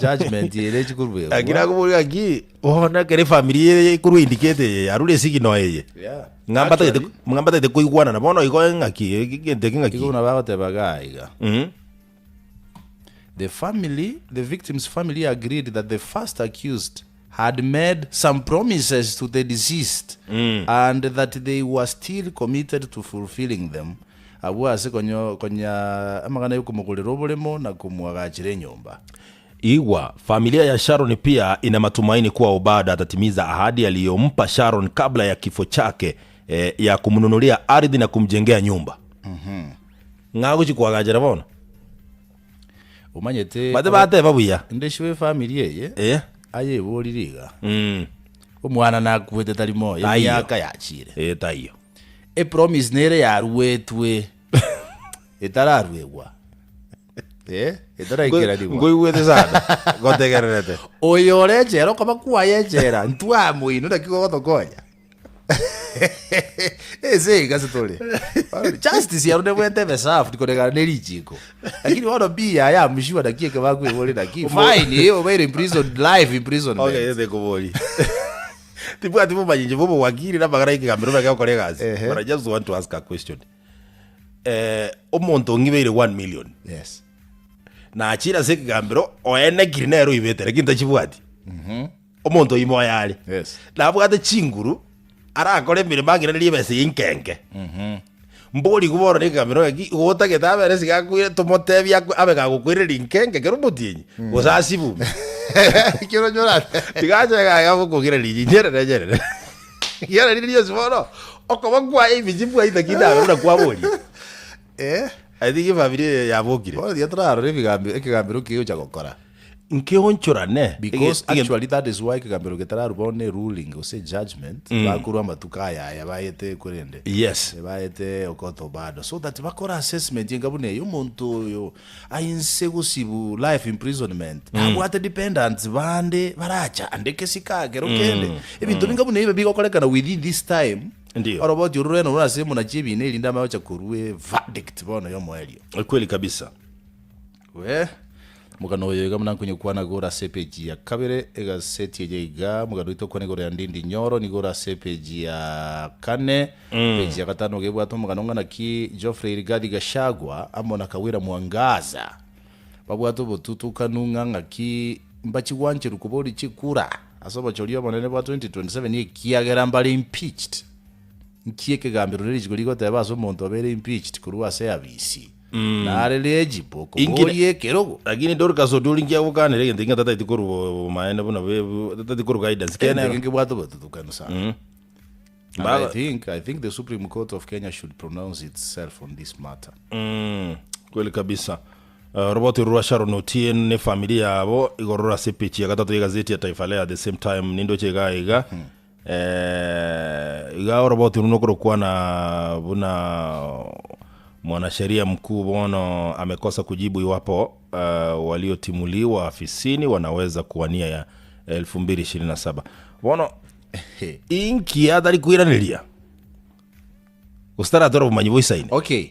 judgment ere echi Lakini koruegwa. akoboria ng'aki, bono ekero efamiri eye ekorwa indicate eye yarure esigino eye, Yeah. ng'a mbatagete Actually- ng'a mbatagete koigwanana, bono igo ng'aki egento eke ng'aki? Igo buna bagoteba igaa iga. Mm. The family, the victim's family agreed that the first accused had made some promises to the deceased and that they were still committed to fulfilling them, abwo ase konyo konya amang'ana yokomogorera oboremo na komoagachera enyomba. Igwa, familia ya Sharon pia ina matumaini kuwa Obado atatimiza ahadi aliyompa Sharon kabla ya kifo chake eh, ya kumnunulia ardhi na kumjengea nyumba. Ng'a agochia koagachera bono? Omanyete Bate bateba buya. Inde sure efamiri eye Eh. ayeborire iga Mm. omwana nakwete tari moyo Taiyo. emiaka yachire Eh, taiyo. epromise nere yaruetwe etararuegwa Eh, etaraikeraniwa Nkoigwete sana. Gotegererete. oyo ore echela okoba kwaye echela ntwamoino naki gogotokonya Ase iga ase tore. Justice yaro nebwete ebe served koregana ne richiko. Lakini bono bi yaya I'm sure naki eke bakoiboria naki fine eh obeire in prison life imprisonment. Okay, ese kobori. Tibwati bomanyi bwa obowakili na amang'ana ya ekegambero buna gegokora egasi. Ehe. But I just want to ask a question. Eh, omonto ong'ibeire 1 million. Yes. Nachire ase ekegambero oenekire nere oibete lakini tachibwati. Omonto oyio moyo are, Yes. nabwate chinguru, arakore emeremo ang'iranerie ebesa eye inkenke. Mborigwe bono nekegamero ng'aki, igo otagete abere ase gakoira tomotebie akwe abe gagokoireria inkenke kera omotienyi, gose asibume. Ekero onyora Tiga ache iga iga gokogiraneria nyerere nyerere. Ekiagera riria rionsi bono, okoba kwaye ime chimbwaite ki nabe buna kwaboria. Eh? I think efamiri eye yabokire. Bono tiga torarore ebigambi ekegambero kegocha gokora. Nkeonchorane. Because actually that is why ekegambero ketararwa bono ne ruling gose judgment bakorwa amatuko aya aya baete korende Yes. baete okoto bado so that bakore assessment enga buna eye omonto oyo ainse gosibu life imprisonment nabwate dependants bande barachandeke sika kero kende ebinto binga buna ebi bigokorekana within this time Ndio. oroboti oro rwene rore ase emonachie ebina erinde amanye gocha korwa everdict bono yomoerio Kweli kabisa. We, Omogano oyo iga buna nkonyokwana igoro ase epeji ya kabere egaseti eye iga, omogano oito okwana igoro ya Ndindi Nyoro nigo ore ase epeji ya kane, epeji ya gatano iga ebwate omogano ng'a naki Geoffrey Rigathi Gachagua amo na Kawira Mwangaza babwate obotutukanu ng'a ng'aki mbachigwancherwa koboria chikura ase obochori obonene bwa 2027 ekiagera mbare impeached. Nki ekegambero ne richiko rigoteba ase omonto obeire impeached korwa ase abisi, na are eligible koboria ekerogo? Lakini Dorcas Oduri nki agokanera egento ng'a tataeti korwa obomaene buna tataeti korwa guidance Egento kene eke nkebwate obotutukanu sana. And I think, I think the Supreme Court of Kenya should pronounce itself on this matter. Mm, kweli kabisa. Uh, Roboti rwa Sharon Otieno ne family yabo igoro rora ase page ya gatato y'egazeti ya Taifa Leo at the same time nindoche iga iga Eh, iga oroboti runa okorokwana buna mwanasheria mkuu bono amekosa kujibu iwapo uh, waliotimuliwa afisini wanaweza kuwania ya 2027 bono inki atari kwiraneria gose taratwara obomanyi boisaine Okay.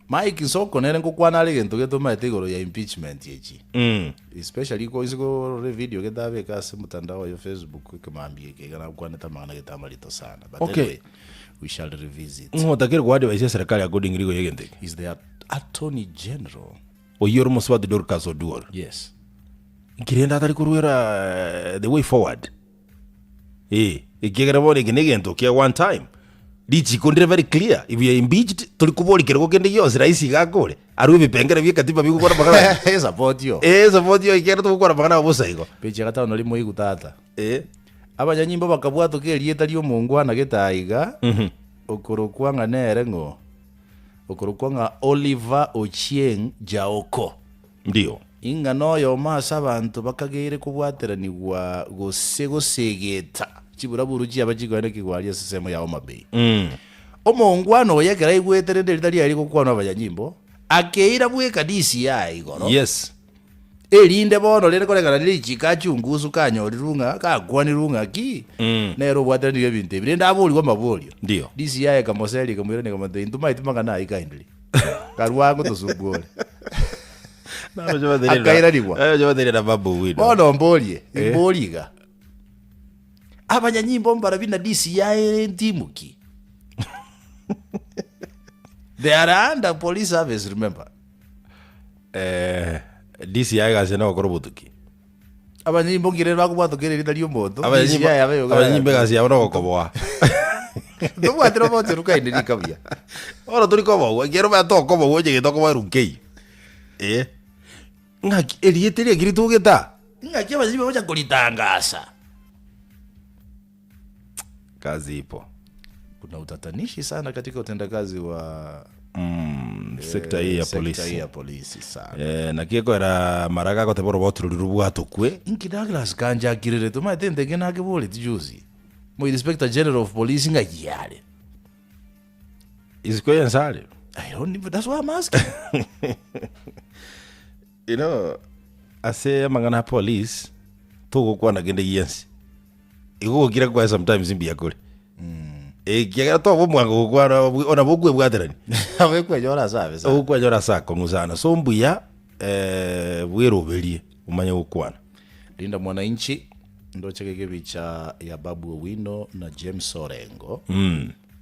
Mike Nsoko nere ngokwana are egento getomaete igoro ya impeachment echi. Mm. Especially ko ase korora evideo getabeka ase motandao oyo Facebook ekemambia eke iga nakwanete amang'ana gete amarito sana. But Okay. anyway, We shall revisit. Ng'o otakire goadvise eserekari according rigo yegento eke? Is the attorney general. Oyio ore omosubati Dorcas Oduor. Yes. Nki rende atari koruera the way forward? Eh, ekiagera bono eke negento kia one time. Richiko ndire very clear, if you are impeached, tori kobori kerogo kende gionsi rais iga akore, arue ebipengere bie katiba bigokora amang'ana Eh, support yo. Eh, support yo ekiagera togokora amang'ana bosa igo. Peche ya gatano rimo igu tata. Eh. Abanyanyimbo bakabwatoka erieta ri'omongwana gete aiga, okorokwa ng'a nere ng'o? Okorokwa ng'a Oliver Ochieng Jaoko. Ndio. Ing'a noyomo ase abanto bakageire kobwateranigwa gose gosegeta chiburaburu chiaba chikoenda kigwari ase ensemo ya Homa Bay. Omongwana oyo ekero aigwete rende erita riaye rigokwanwa abanyanyimbo, akeira bweka DCI igoro. Yes. Erinde bono rende koreng'ana ne richiko achungusu kanyorirwe ng'a gakwanirwe ng'a ki, nere obwateranigwe ebinto ebi. Rende aborigwe amaborio. Ndio. DCI ekamoseria ekamoirania ekamotebi, Ntomaeti mang'ana ayio kindly. Karue ango tosumbua ore. Akairanigwa. Bono mborie, imborie iga. Abanyanyimbo mbarabi na DCI ere ntimu ki? They are under police service, remember. Eh, DCI egasi nogokora obotuki. Abanyanyimbo nkere bakobwatoka erita ri'omonto. Abanyanyimbo DCI abe yoka- abanyanyimbo egasi yabo nogokoboa. Tobwatire obocheru kainde rika buya. Bono tori kobogwa, ekiagera omanye tokobogwa onye gento okoboa erunkei. Eh. Ng'aki erieta eria eki ritogete aa? Ng'aki abanyanyimbo bagocha koritangasa. Kazi ipo. Kuna utatanishi sana katika utendakazi wa Mm, sekta hii ya sekta polisi. hii ya polisi sana. Eh, naki ekoera maraga agoteba oroboti roria robwatokwe. Inki Douglas kanchakirire tomaete nteke nakeboreti juzi. Mo inspector general of police ng'aki are. Isiko y'ensare. I don't even, that's why I'm asking. You know, ase amang'ana a police togokwana kende giensi. Igo gokira kwaye sometimes mbuya kore. Ekiagera toba omwango gokwana ona bokwebwaterania. Abekwenyora ase abe sana. Ogokwenyora ase akong'u sana. So mbuya eh, bweroberie omanye gokwana. Linda Mwananchi ndoche geke ebicha ya Babu Owino na James Orengo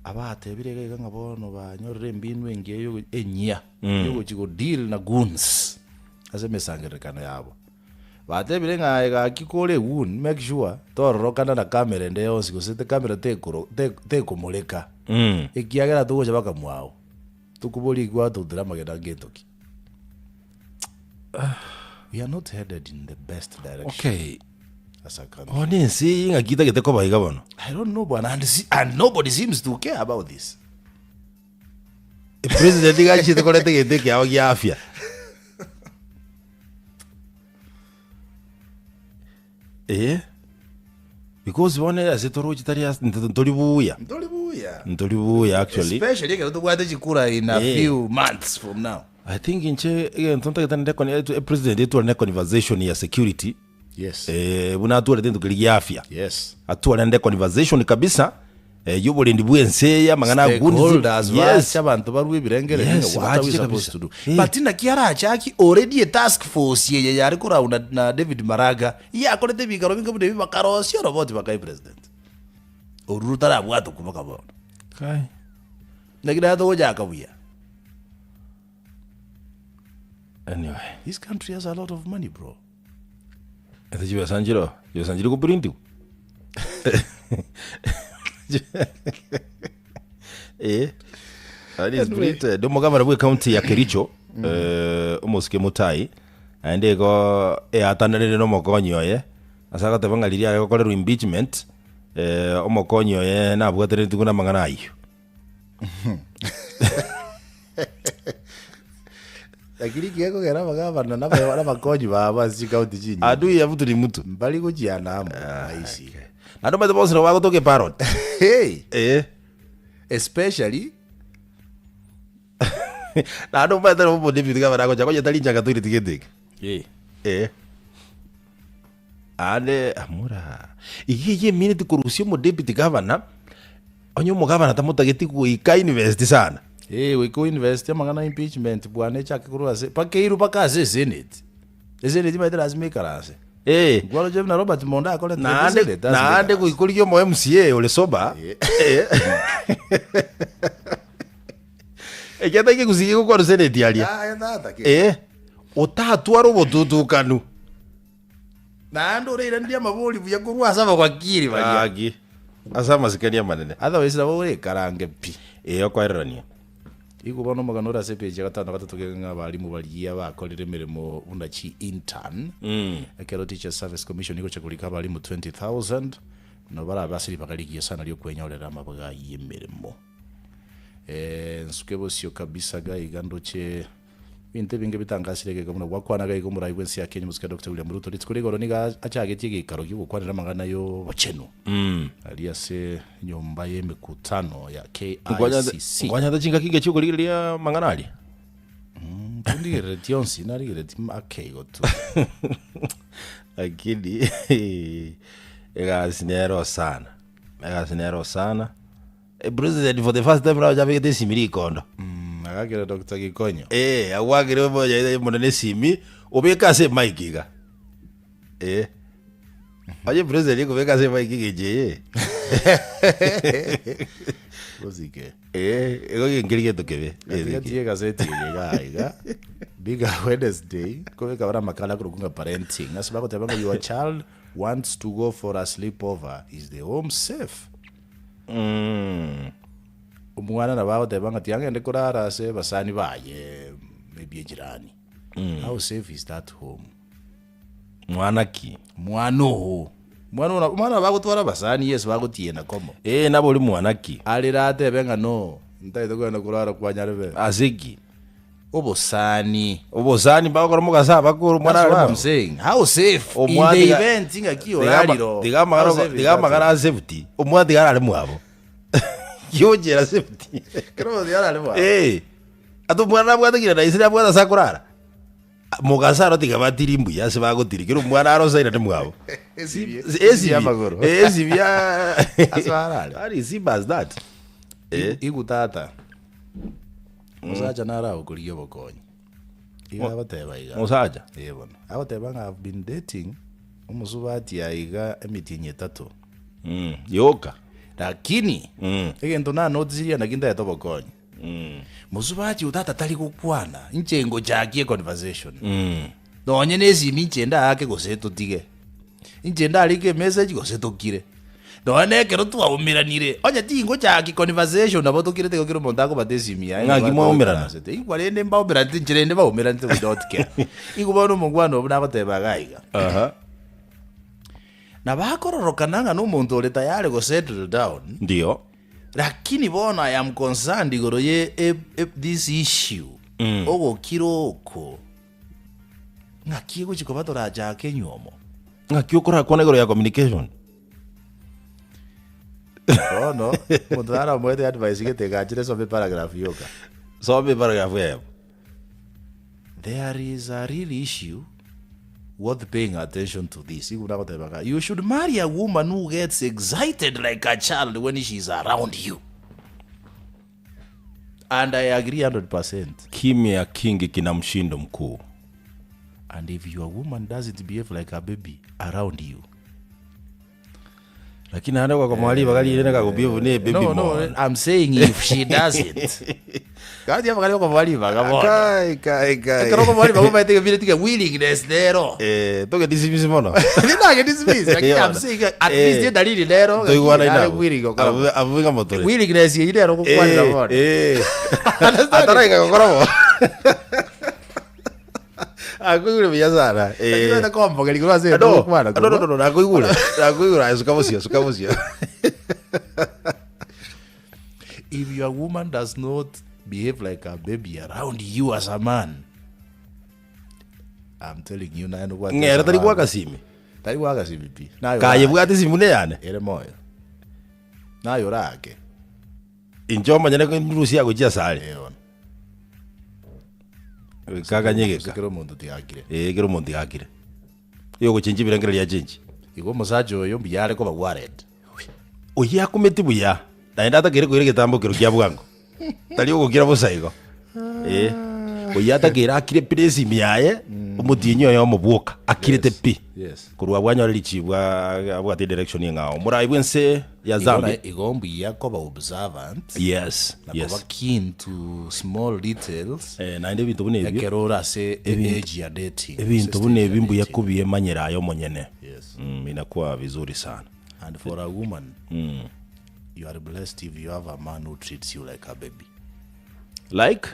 abatebire iga iga ng'a bono banyorire embinu engiya yogo enyia yogochi go deal na goons ase emesangererekano yabo. Batebire ng'a aye gaki kore egoon make sure tororokana na camera ende yonsi gose camera tekoro tekomoreka ekiagera togocha baka mwao tokoborie ekio gwatotera amagena ngento ki. We are not headed in the best direction Okay. as a country. Bono ense eye ng'aki etagete koba iga bono? I don't know bwana and, see, and nobody seems to care about this. President iga achiete koreta egento ekiao gia afya. Eh. Because bono ase toroche tari ase ntori buya. Ntori buya. Ntori buya actually. Especially ekero tobwate chikura in a Eh. few months from now. I think inche egento ntagete nende koni e president etware ne conversation ya security. Yes. Eh, buna atwarete into keria gia afya. Yes. Atware nende conversation kabisa eh, y'oborendi bw'ense eye amang'ana a goons. Stakeholders Yes. bache abanto barue ebirengererio Yes, ng'a what are we bache supposed kabisa. to do. Eh. But naki arachaki already a task force eye yare korauna na David Maraga yakorete ebikaro binga buna ebi bakarosia oroboti bakai president. Oru rotarabwatwa mpaka bono. Kai. Naki naye togochaka buya. Anyway. This country has a lot of money bro. Ase chibesa nchiro, chibesa nchiri koprintiwa. Eh. That is Anyway. printed. Omogabana bwe county ya Kericho, eh, omosike Mutai, naende igo eatananire na omokonyi oye, ase agoteba ng'a riria agokorerwa impeachment, eh, omokonyi oye nabwateretigwe na amang'ana ayio. Lakini gekogera abagavana na aba- nabakonyi babo ase chikaunti chinyinge Adui ya mtu ni mtu. mbari gochiana amo aisi Naende omanyete bonsi nabo bagotoka eparot. hey Eh. especially Naende omanyete nabo omodeputy gavana agocha konya tari nchanga toireti gento eke. Eh. Eh. Aande amura. Iga eyio emineti korusia omodeputy gavana, onye omogavana tamotageti goika university sana. Eh, goika university amang'ana impeachment bwana echake korwa ase mpaka eirwe mpaka ase esenate. Esenate omanyete lasima ekaranse. Eh. Nkwaroche buna Robert Monda akorete Naende Senate ase naende ekerasi. goikorigia omo MCA ore sober. Eh. Ekiata ekegusii gegokwana senate aria. Ah, tata ki. Eh. Otatwara obotutukanu. Naende oreiranerie amabori buya korwa ase abawakili baria. Gaki. Ase amasikani amanene. Otherwise nabo orekarange pi. Ee, okoererania. Igo bono omogano ore ase epeji ya gatano na gatato kegega ng'a abalimu baria bakorire emeremo buna chi intern ekero Teachers Service Commission egocha korika abalimu 20,000 nabo barabe ase ribaga rigiya sana riokwenyorera amabaga y'emeremo. Nsuke bosio kabisa gaiga ndoche Ebinto ebinge bitangasire egeka buna gwakwana gaiga omorai bw'ense ya Kenya omosike Doctor William Ruto rituko rigoro nigo achagetie egeikaro gi'ogokwanera amang'ana y'obochenu aria ase enyomba y'emekutano ya KICC. Nkwanyete chingaki inge chi'okorigereria amang'ana aria? Tindigereretie onsi, narigereretie ake igo tu. Lakini egasi nero sana, egasi nero sana. President for the first time naroche abegete esimi rikondo. Mm, agakera Dr. Gikonyo. Eh, agwakire omoyaida omonene esimi, obeke ase emic iga. Eh. Onye president ekobeka ase emic egencho eye. Gosike. Eh, igo genkeri gento kebe. Gatigati egaseti eye iga iga. Biga Wednesday kobeka bara amakala akorokwa ng'a parenting. Ase bagoteba ng'a your child wants to go for a sleepover, is the home safe? Omwana nabo agoteba ng'a tiga ngende korara ase abasani baye maybe ejirani. How safe is that home? Mwana ki? Mwana oo. Mwana oo omwana nabo agotwara abasani yes bagotiena komo. Ee nabo ori mwana ki? Arere atebe ng'a no, ntagete kogenda korara kwa nyarebe. Ase ki? Obosani. Obosani mbagokora mogaso abakoro omwana That's arare what I'm mwabo. saying. How safe in Omwana the tiga- event ng'aki tiga ama- orarire. tiga How amang'ana safe is tiga that amang'ana a safety omwana tiga arare mwabo kiochera safety Kero omonto yarare mwabo. Eh, ati omwana nabwate kina na ise nabwate ase akorara mogaso aro tiga batiri mbuya ase bagotiri kero omwana arosaine ande mwabo Esibi- Esibi- esibi amagoro. Eh, esibi ya- Ase arare. That is simple as that. Eh. Igu tata. Omosacha naro agokorigia obokonyi. Iga agoteba iga. Omosacha? Ee bono. Agoteba ng'a I've been dating omosubati aiga emitienyi etato. Mm, yoka. Lakini Mm. egento nanotisirie naki ntagete obokonyi. Mm. Mosubati oyo tata tari gokwana, inche ngochakie econversation. Mm. Nonye na esimi inche ndaake gose totige. Inche ndarike emessage gose tokire. Nonya na ekero twaumeranire, onye tingochaki conversation nabo tokirete igo kera omonto akobata esimi yaye Ng'aki mwaumerana? Igwa rende mbaumeranete inche rende baumeranete we don't care. Igo bono omongwana obwo nagoteba iga iga. Aha. Nabo akororokana ng'a nomonto ore tayari go settle down. Ndio. Lakini bono I am concerned igoro ye e- e- this issue. Ogokira oko. Ng'aki egochi koba torachake enywomo? Ng'aki okorakwana igoro ya communication? Bono, omonto nare omoete advice gete egachire some paragraph yoka. Soma eparagraph eyemo. There is a real issue worth paying attention to this. Igo buna agoteba iga, you should marry a woman who gets excited like a child when she is around you. And I agree 100%. Kimya kingi kina mshindo mkuu. And if your woman doesn't behave like a baby around you. Lakini naende ogakomoa ribaga rinene gakobehave ne ebaby No, no, mono. I'm saying if she doesn't. Gati abagari okomoa ribaga bono. Kai, kai, kai. Ekero okomoa ribaga omanyete egepira tiga willingness nero. Eh, toge dismiss mono. Tinage dismiss, lakini I'm saying at least edalili nero. Toigwana nare inabo. willing gokora. Abu- abu ng'a motore. Willingness eyio nero ogokwanera Eh, bono. eh. Ataraika gokora bo. Akoigure buya sana. Eh. Lakini wete kombogeria igoro ase No, ogokwana no, no, no, no, nakoigure. Nakoigure aye suka bosio, suka bosio. If your woman does not behave like a baby around you as a man, I'm telling you naye nobwate Ng'ere tari esabana. gwaka simi. Tari gwaka simi pi. Naye Kaye orake. bwate esimi buna eyane. Ere moyo. Naye orake. Inche omonyene ndusia gochia asare. Eh, bono. Kaganyegeka. Kera omonto tigakire. Eh, kera omonto tigakire. Yogochenchia ebirengererio achenchie. Igo omosacha oyo mbuya are koba worried. Oyio akumeti buya, naende atakeire koira egetambo kero kia bwango. Tari ogokira bosa igo. Eh, oyio atakeire akire pire esimi yaye, Omotienyi oyomo bwoka akirete pi. Yes. Korwa abwo anyore richibu abwate edirection eng'ao. Omorai bw'ense ya Zambia. Igo mbuya koba observant. Yes, Na yes. koba keen to small details. Eh, naende ebinto buna ebio. Ekero ore ase Ebinto- age ya dating. Ebinto buna ebi mbuya kobiemanyera aye omonyene. Yes. Inakuwa vizuri sana. And for a woman, you are blessed if you have a man who treats you like a baby. Like?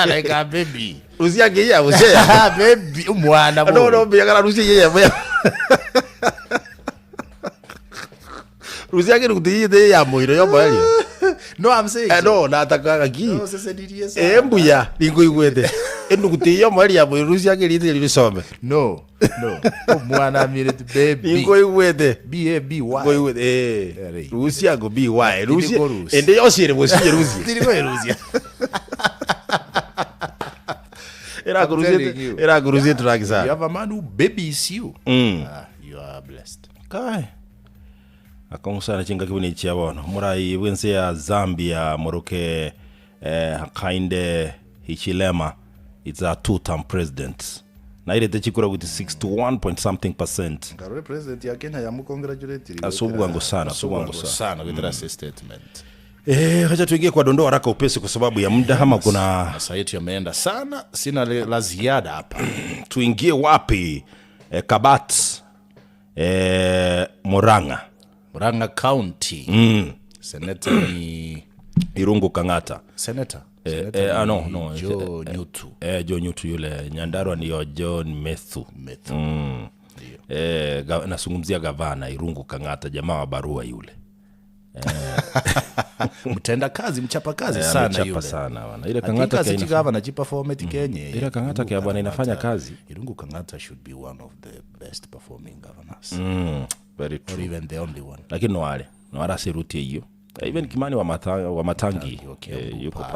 Like a baby. Rusia ngiya busia. Baby umwana No no mbiagara rusia yeye buya. Rusia ngiru kuti ya moiro yo moerio. No I'm saying. Eh, no natakaga ki. No sesenirie sana. Eh mbuya ningoigwete. Enuguti yo moerio ya moiro rusia ngiru ite risome. No. No. Omwana aminete baby. Ningoigwete. B A B Y. Ngoigwete eh. Rusia ngo B Y. Rusia. Rusia. Ende yosire businye Rusia. Tiri ko Rusia. Erakurusia erakurusia track You sana. have a man who babies you. Ah, you are blessed. Kai. Akong'usana chingaki buna echi chia bono. Omorai bw'ense ya Zambia moroke eh, Hakainde Hichilema it's a two term president. Nairete chikura with 61 point something percent. Ngarore president ya Kenya yamucongratulate. Ase obwango sana, ase obwango sana. sana gwetera mm. statement. Eh, acha tuingie kwa dondoo haraka upesi kwa sababu ya muda ama kuna Masaa yetu yameenda sana, sina le- la ziada hapa. tuingie wapi? Eh, Kabat eh, Murang'a Murang'a County. Senator ni Irungu Kang'ata. Senator. Eh, Senator eh, ah, no, ni no, Joe eh, Nyutu. Eh, Joe Nyutu yule Nyandarua ndiyo John Methu. Methu. Eh, ga, nazungumzia gavana Irungu Kang'ata, jamaa wa barua yule. Mtenda kazi, mchapa kazi Eh, sana amechapa yule. sana bwana. Ile I think Kang'ata as kia it inafa- gavana chiperform Kenya. Ile Kang'ata kia bwana inafanya kazi. Irungu Kang'ata should be one of the best performing governors. Very Or true. even the only one. Lakini noale, noale asirutie hiyo. Even Kimani wa, mata, wa Matangi wa Kiambu eh, yuko pale.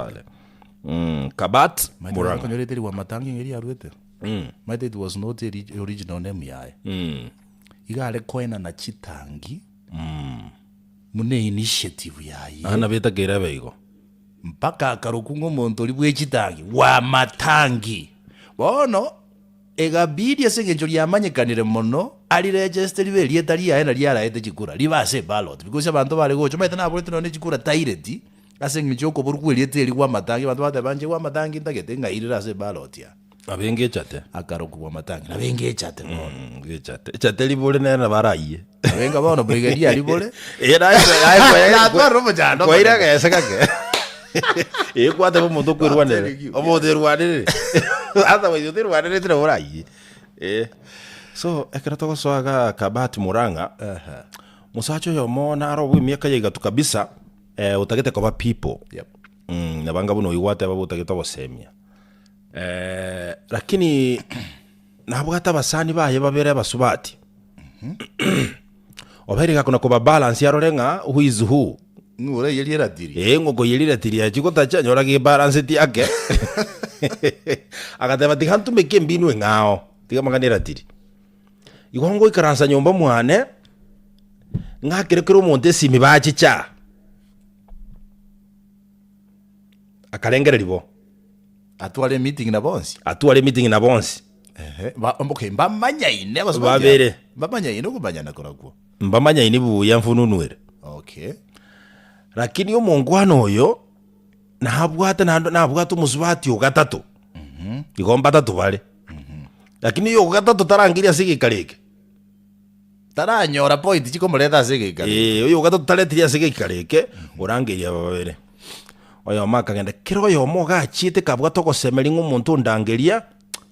pale. Kabat Murang'a. Matangi wa Matangi ngeri arwete. Maite it was not the original name yaye. Igare koena na chitangi. Mune initiative yaye. Ana beta kirebe igo. mpaka akarukunga omonto ori bwa echitangi wa matangi bono egabidi ase eng'encho riamanyekanire mono ariregister ribe erieta riaye na riaraete chikura ribe ase eballot because abanto bare gocha omanyete naborete nonye chikura taireti ase eng'encho okoborwa erieta eri bwa matangi abanto bateba inche bwa matangi ntagete ng'airere ase eballot ya Abenge echate. akarokwa bwa matangi nabenge echate bono Echate. Echate ribore nere baraiye. abenga bono brigadier ribore Eh, naye naye Natwara omochando kwaira gese gake. Eh, kwate omonto okwerwanere. telling you. Omonto erwanere. Otherwise oterwanerete nabo oraiye. Eh. So ekero togosoaga Kabat Murang'a, mosacha oyomo naro bwa emiaka ya igatu kabisa, eh, otagete koba people. Yep. Nabanga buna oyio gwateba botagete ogosemia. Eh, lakini nabwate abasani baye babere abasubati. Obeire gakona koba balance arore ng'a who is who. Ng'o oraiyerie eratiri? Eh, ng'o okoiyeria eratiri achi gotacha nyora gebalanceti ake. Agateba tiga ntumeke embinu eng'ao, tiga amang'ana eratiri. Igo ngoikaransa nyomba mwane, ng'akere kera omonto esimi bachicha. Akarengereria bo. Atware emeeting na bonsi. Atware emeeting na bonsi. Ehe, ba, okay, mbamanyaine abasubati Babere. aba. Mbamanyaine okomanyana korakwo. Mbamanyaine buya mfununwere. Okay. Lakini omongwana oyo nabwate naende nabwate omosubati o gatato. Igo mbatato bare. Lakini oyo o gatato tarangeria ase egekaro eke. Taranyora point chikomoreta ase egekaro. Eh, oyo o gatato taretiri ase egekaro eke, orangeria aba babere. Oyomo akagenda, kera oyomo iga achiete kabwate ogosemeria ng'a omonto ondangeria,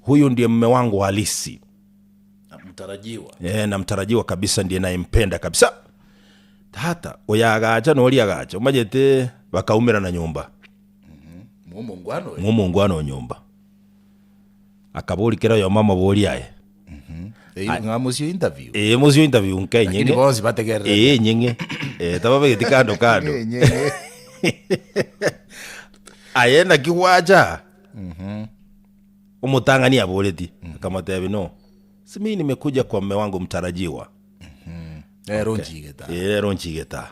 huyu ndiye mume wangu halisi. Na mtarajiwa. Eh, na mtarajiwa kabisa ndiye nayempenda kabisa. Tata, oyo agacha na oria agacha, omanyete bakaumerana nyomba. Mw'omongwana oyo. Mw'omongwana o nyomba. Akaboria kera oyomo amabori aye. Eyio ng'a mosio interview. Eh, mosio interview nka Lakini enyeng'e. bonsi bategererete. Eh, enyeng'e. Eh, tababegeti kando kando. Enyeng'e. Aye naki gwacha? Omotang'ani aboreti, akamotebia no. Si mimi nimekuja kwa mme wangu mtarajiwa. Ero nchigeta. Eh, ero nchigeta.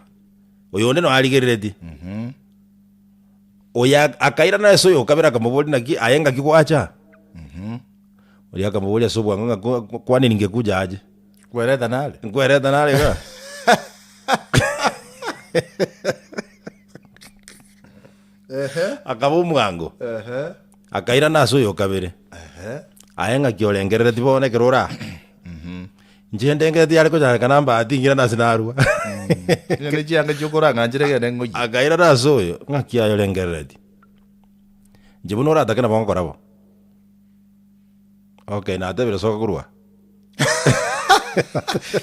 Oyonde no arigerereti. Oyo akairana ase oyo okabere akamoboria naki aye ngaki gwacha? Oria akamoboria ase obwango ng'a kwa- kwa- kwani ningekuja aje? Kwereta nare? Nkwereta nare iga? Akaba omwango. Akairana ase oyo okabere. Aye ng'aki orengerereti bono ekero ore aa? Inche ndengereti yare konyarekana mbahati ng'irane ase narua. Onye ne chianga chiokorang'a nchire gende ng'oyie. Akairana ase oyo, ng'aki aye orengerereti? Inche buna oratake nabo ngokora bo. Okay, natebire soka korwa.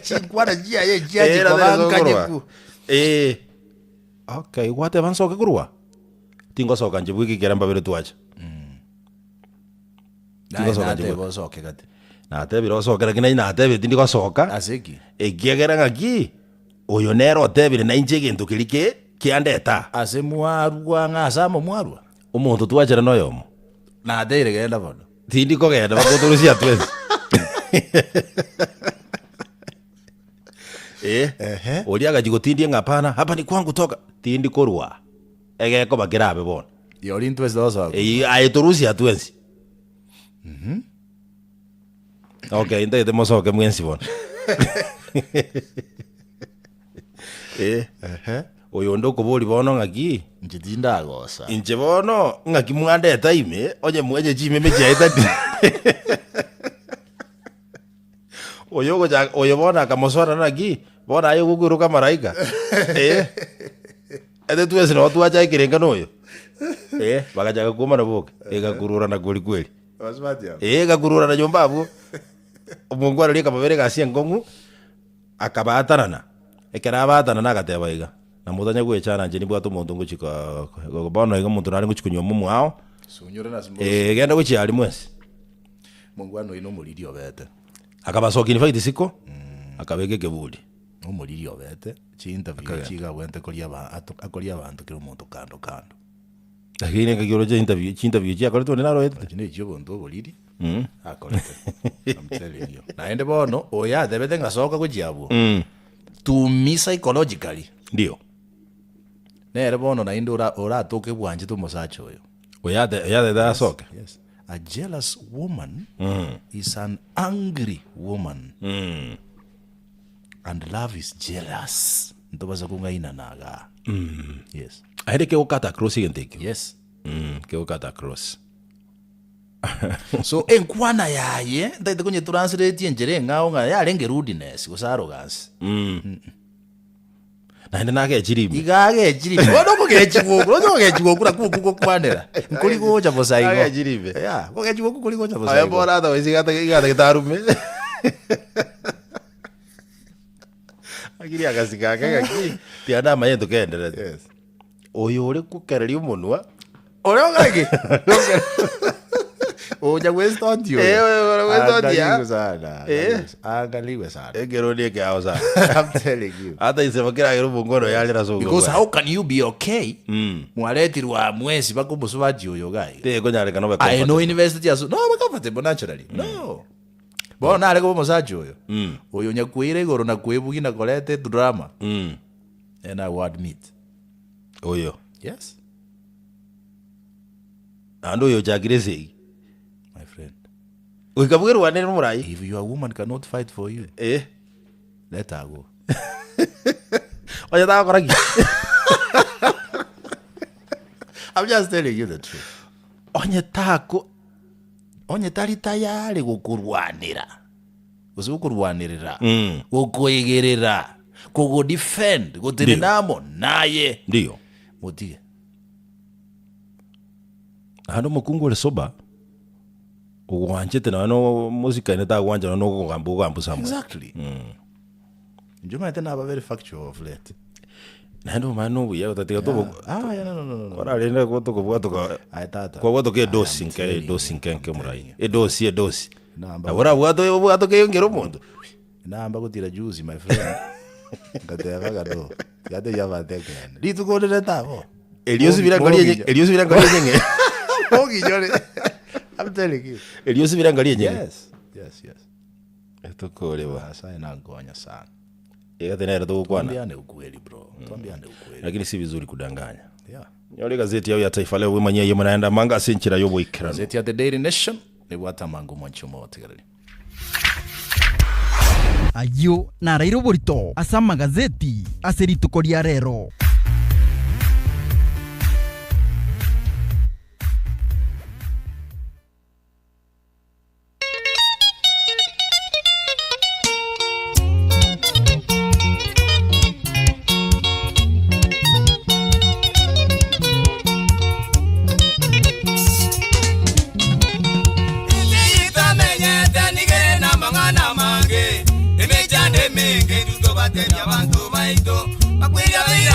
Chinkwana chiaye Eh, chiachi natebire koba soka korwa. nkanyeku. Eh. Okay, gwateba nsoke korwa? Tingosoka inche bweka ekero mbabere twacha. Naye Tingosoka inche nateba bweka. osoke gati. Natebire osoke lakini naye natebire tindigosoka. Ase ki? Ekiagera ng'aki, oyo nere otebire nainche egento keria ke kiandeta. Ase mwarwa ng'a ase amo mwarwa? Omonto twachera noyomo. Nateire genda bono. Tindi kogenda bagotorusia twensi. Eh, oria agachi gotindia ng'a hapana, hapa ni kwangu toka. Tindi korwa. Egekoba kerabe bono. Yori intwe tosoka. Eyio aye torusia twensi. Okay, ntagete mosoke mwensi bono. Eh, oyo onde okobori bono ng'aki? Inche tindagosa. Inche bono ng'aki mwandeta ime, onye mwenye chimeme chiaetani. Oyo ogochaka oyo bono akamosoera naki, bono aye ogokoiroka amaraika. Eh, ete twensi nabo twacha ekerenga na oyo. Eh, bagachaka kwomana boka, egakururana kweri kweri. Abasubati abwo. Eh, egakururana nyomba abwo. Omongwana oria akamobera egasi enkong'u. Akabaatanana. Ekero abaatanana agateba iga, Na motanya gwechana inche nimbwate omonto ngochia ko- ko- bono iga omonto nare ngochia konyuoma omwao, Sunyore na ase eh, genda gochia aria mwensi. Mongwana oyio nomoriri obete. Akabasokia in fact isiko, akabeka ekeburi. Nomoriri obete, chiinterview Akagenda. chiga abwenerete koria aba ato akoria abanto kera omonto kando kando. Lakini ekero oroche interview, chiinterview chiakoretwe onde naroetete. Echi nechia obonto oboriri. Akorete. I'm telling you. Naende bono oyo atebete ng'a soka gochia abwo. To me psychologically. Ndio. Nere bono naende ora oratoke bwanchete omosacha oyo. Oyo ate oyo atebete asoke. Yes. A jealous woman is an angry woman. And love is jealous. Ntobasa kong'ainana igaa. Yes. Aende kegokata across egento ekio. Yes. Kegokata across. So enkwana yaye ntaete konyetranslate enchera eng'ao ng'a yarenge rudeness gose arrogance. Naende nagechire ime. Iga agechire ime. Bono okogechigwa okwo, roche okogechigwa okwo nakwo okwo gokwanera. Nkori gocha bosa igo. Agechire ime. Yeah, okogechigwa okwo nkori gocha bosa Aye igo. bono ata goisia iga atagete arume. Lakini agasika ake gaki, tiga namanye tokenderete. Yes. Oyo ore kokereria omonwa. Ore ogaki? Ocha gwestonti oyo. Eh, oyo ore gwestonti, ah. Angaliwe sana. Eh. Angaliwe sana. Ekero ni ekeao sana. I'm telling you. Hata isemo keragera omongo ono yarera ase Because obwo how can you be okay? Mm. Mwaretirwa mwesi baka omosubachi oyo gai. Tekonyarekana obe I no comfortable. university aso. No, be comfortable naturally. No. Bono nare koba omosacha oyo. Mm. Oyo nyakwire igoro na kwebugia na koreta edrama. Mm. And I will admit. Oyo. Yes. Naende oyo ochakire esegi. My friend. Goika bwerwanere nomorai. If your woman cannot fight for you. Eh. Let her go. Onye tagokora ki? I'm just telling you the truth. Onye tako Onye tari tayari gokorwanera gose gokorwanerera, Mm. gokoegerera, kogodefend, gotenena Ndio. amo naye, Ndio. motige. Naende omokungu ore sober, ogwanchete nonya no mosikane tagwancha nonya okogamba ogambu somewhere. Exactly. Inche omanyete naba very factual of late. Naende omanye nobuya otatiga tobo Ah, yeah, no, no, no, no, no. korarende ko tokobwatoka Aye tata. kwabwatoka edosi I am nke telling edosi you, nke nke I'm omorai telling you. edosi edosi Namba nabo orabwate obwatoke eyongere omonto Namba gotira juzi my friend. Ngateba gado. Tiga abanto ekeene. Rituko rire tabo. Erio osibire nkori enye- erio osibire nkori enyeng'e Moginyore. I'm telling you. erio osibire nkori enyeng'e Yes. Yes, yes. Tokoreba. Nyasaye nankonya sana. Iga nere togokwana. Twambiane ukweli bro. Twambiane ukweli. Lakini si vizuri kudanganya. Yeah. Nyore gazeti yao ya Taifa Leo wimanyie aye mnaenda manga ase enchera y'oboikeranu. Gazeti ya The Daily Nation. Ebwate amango omwanchi omotegereri. Ayio naraire oborito ase amagazeti ase rituko ria rero. Tamenyete nigere namang'ana amange, emechando emenge, intwe tobatebia abanto baito, bakweri abeire.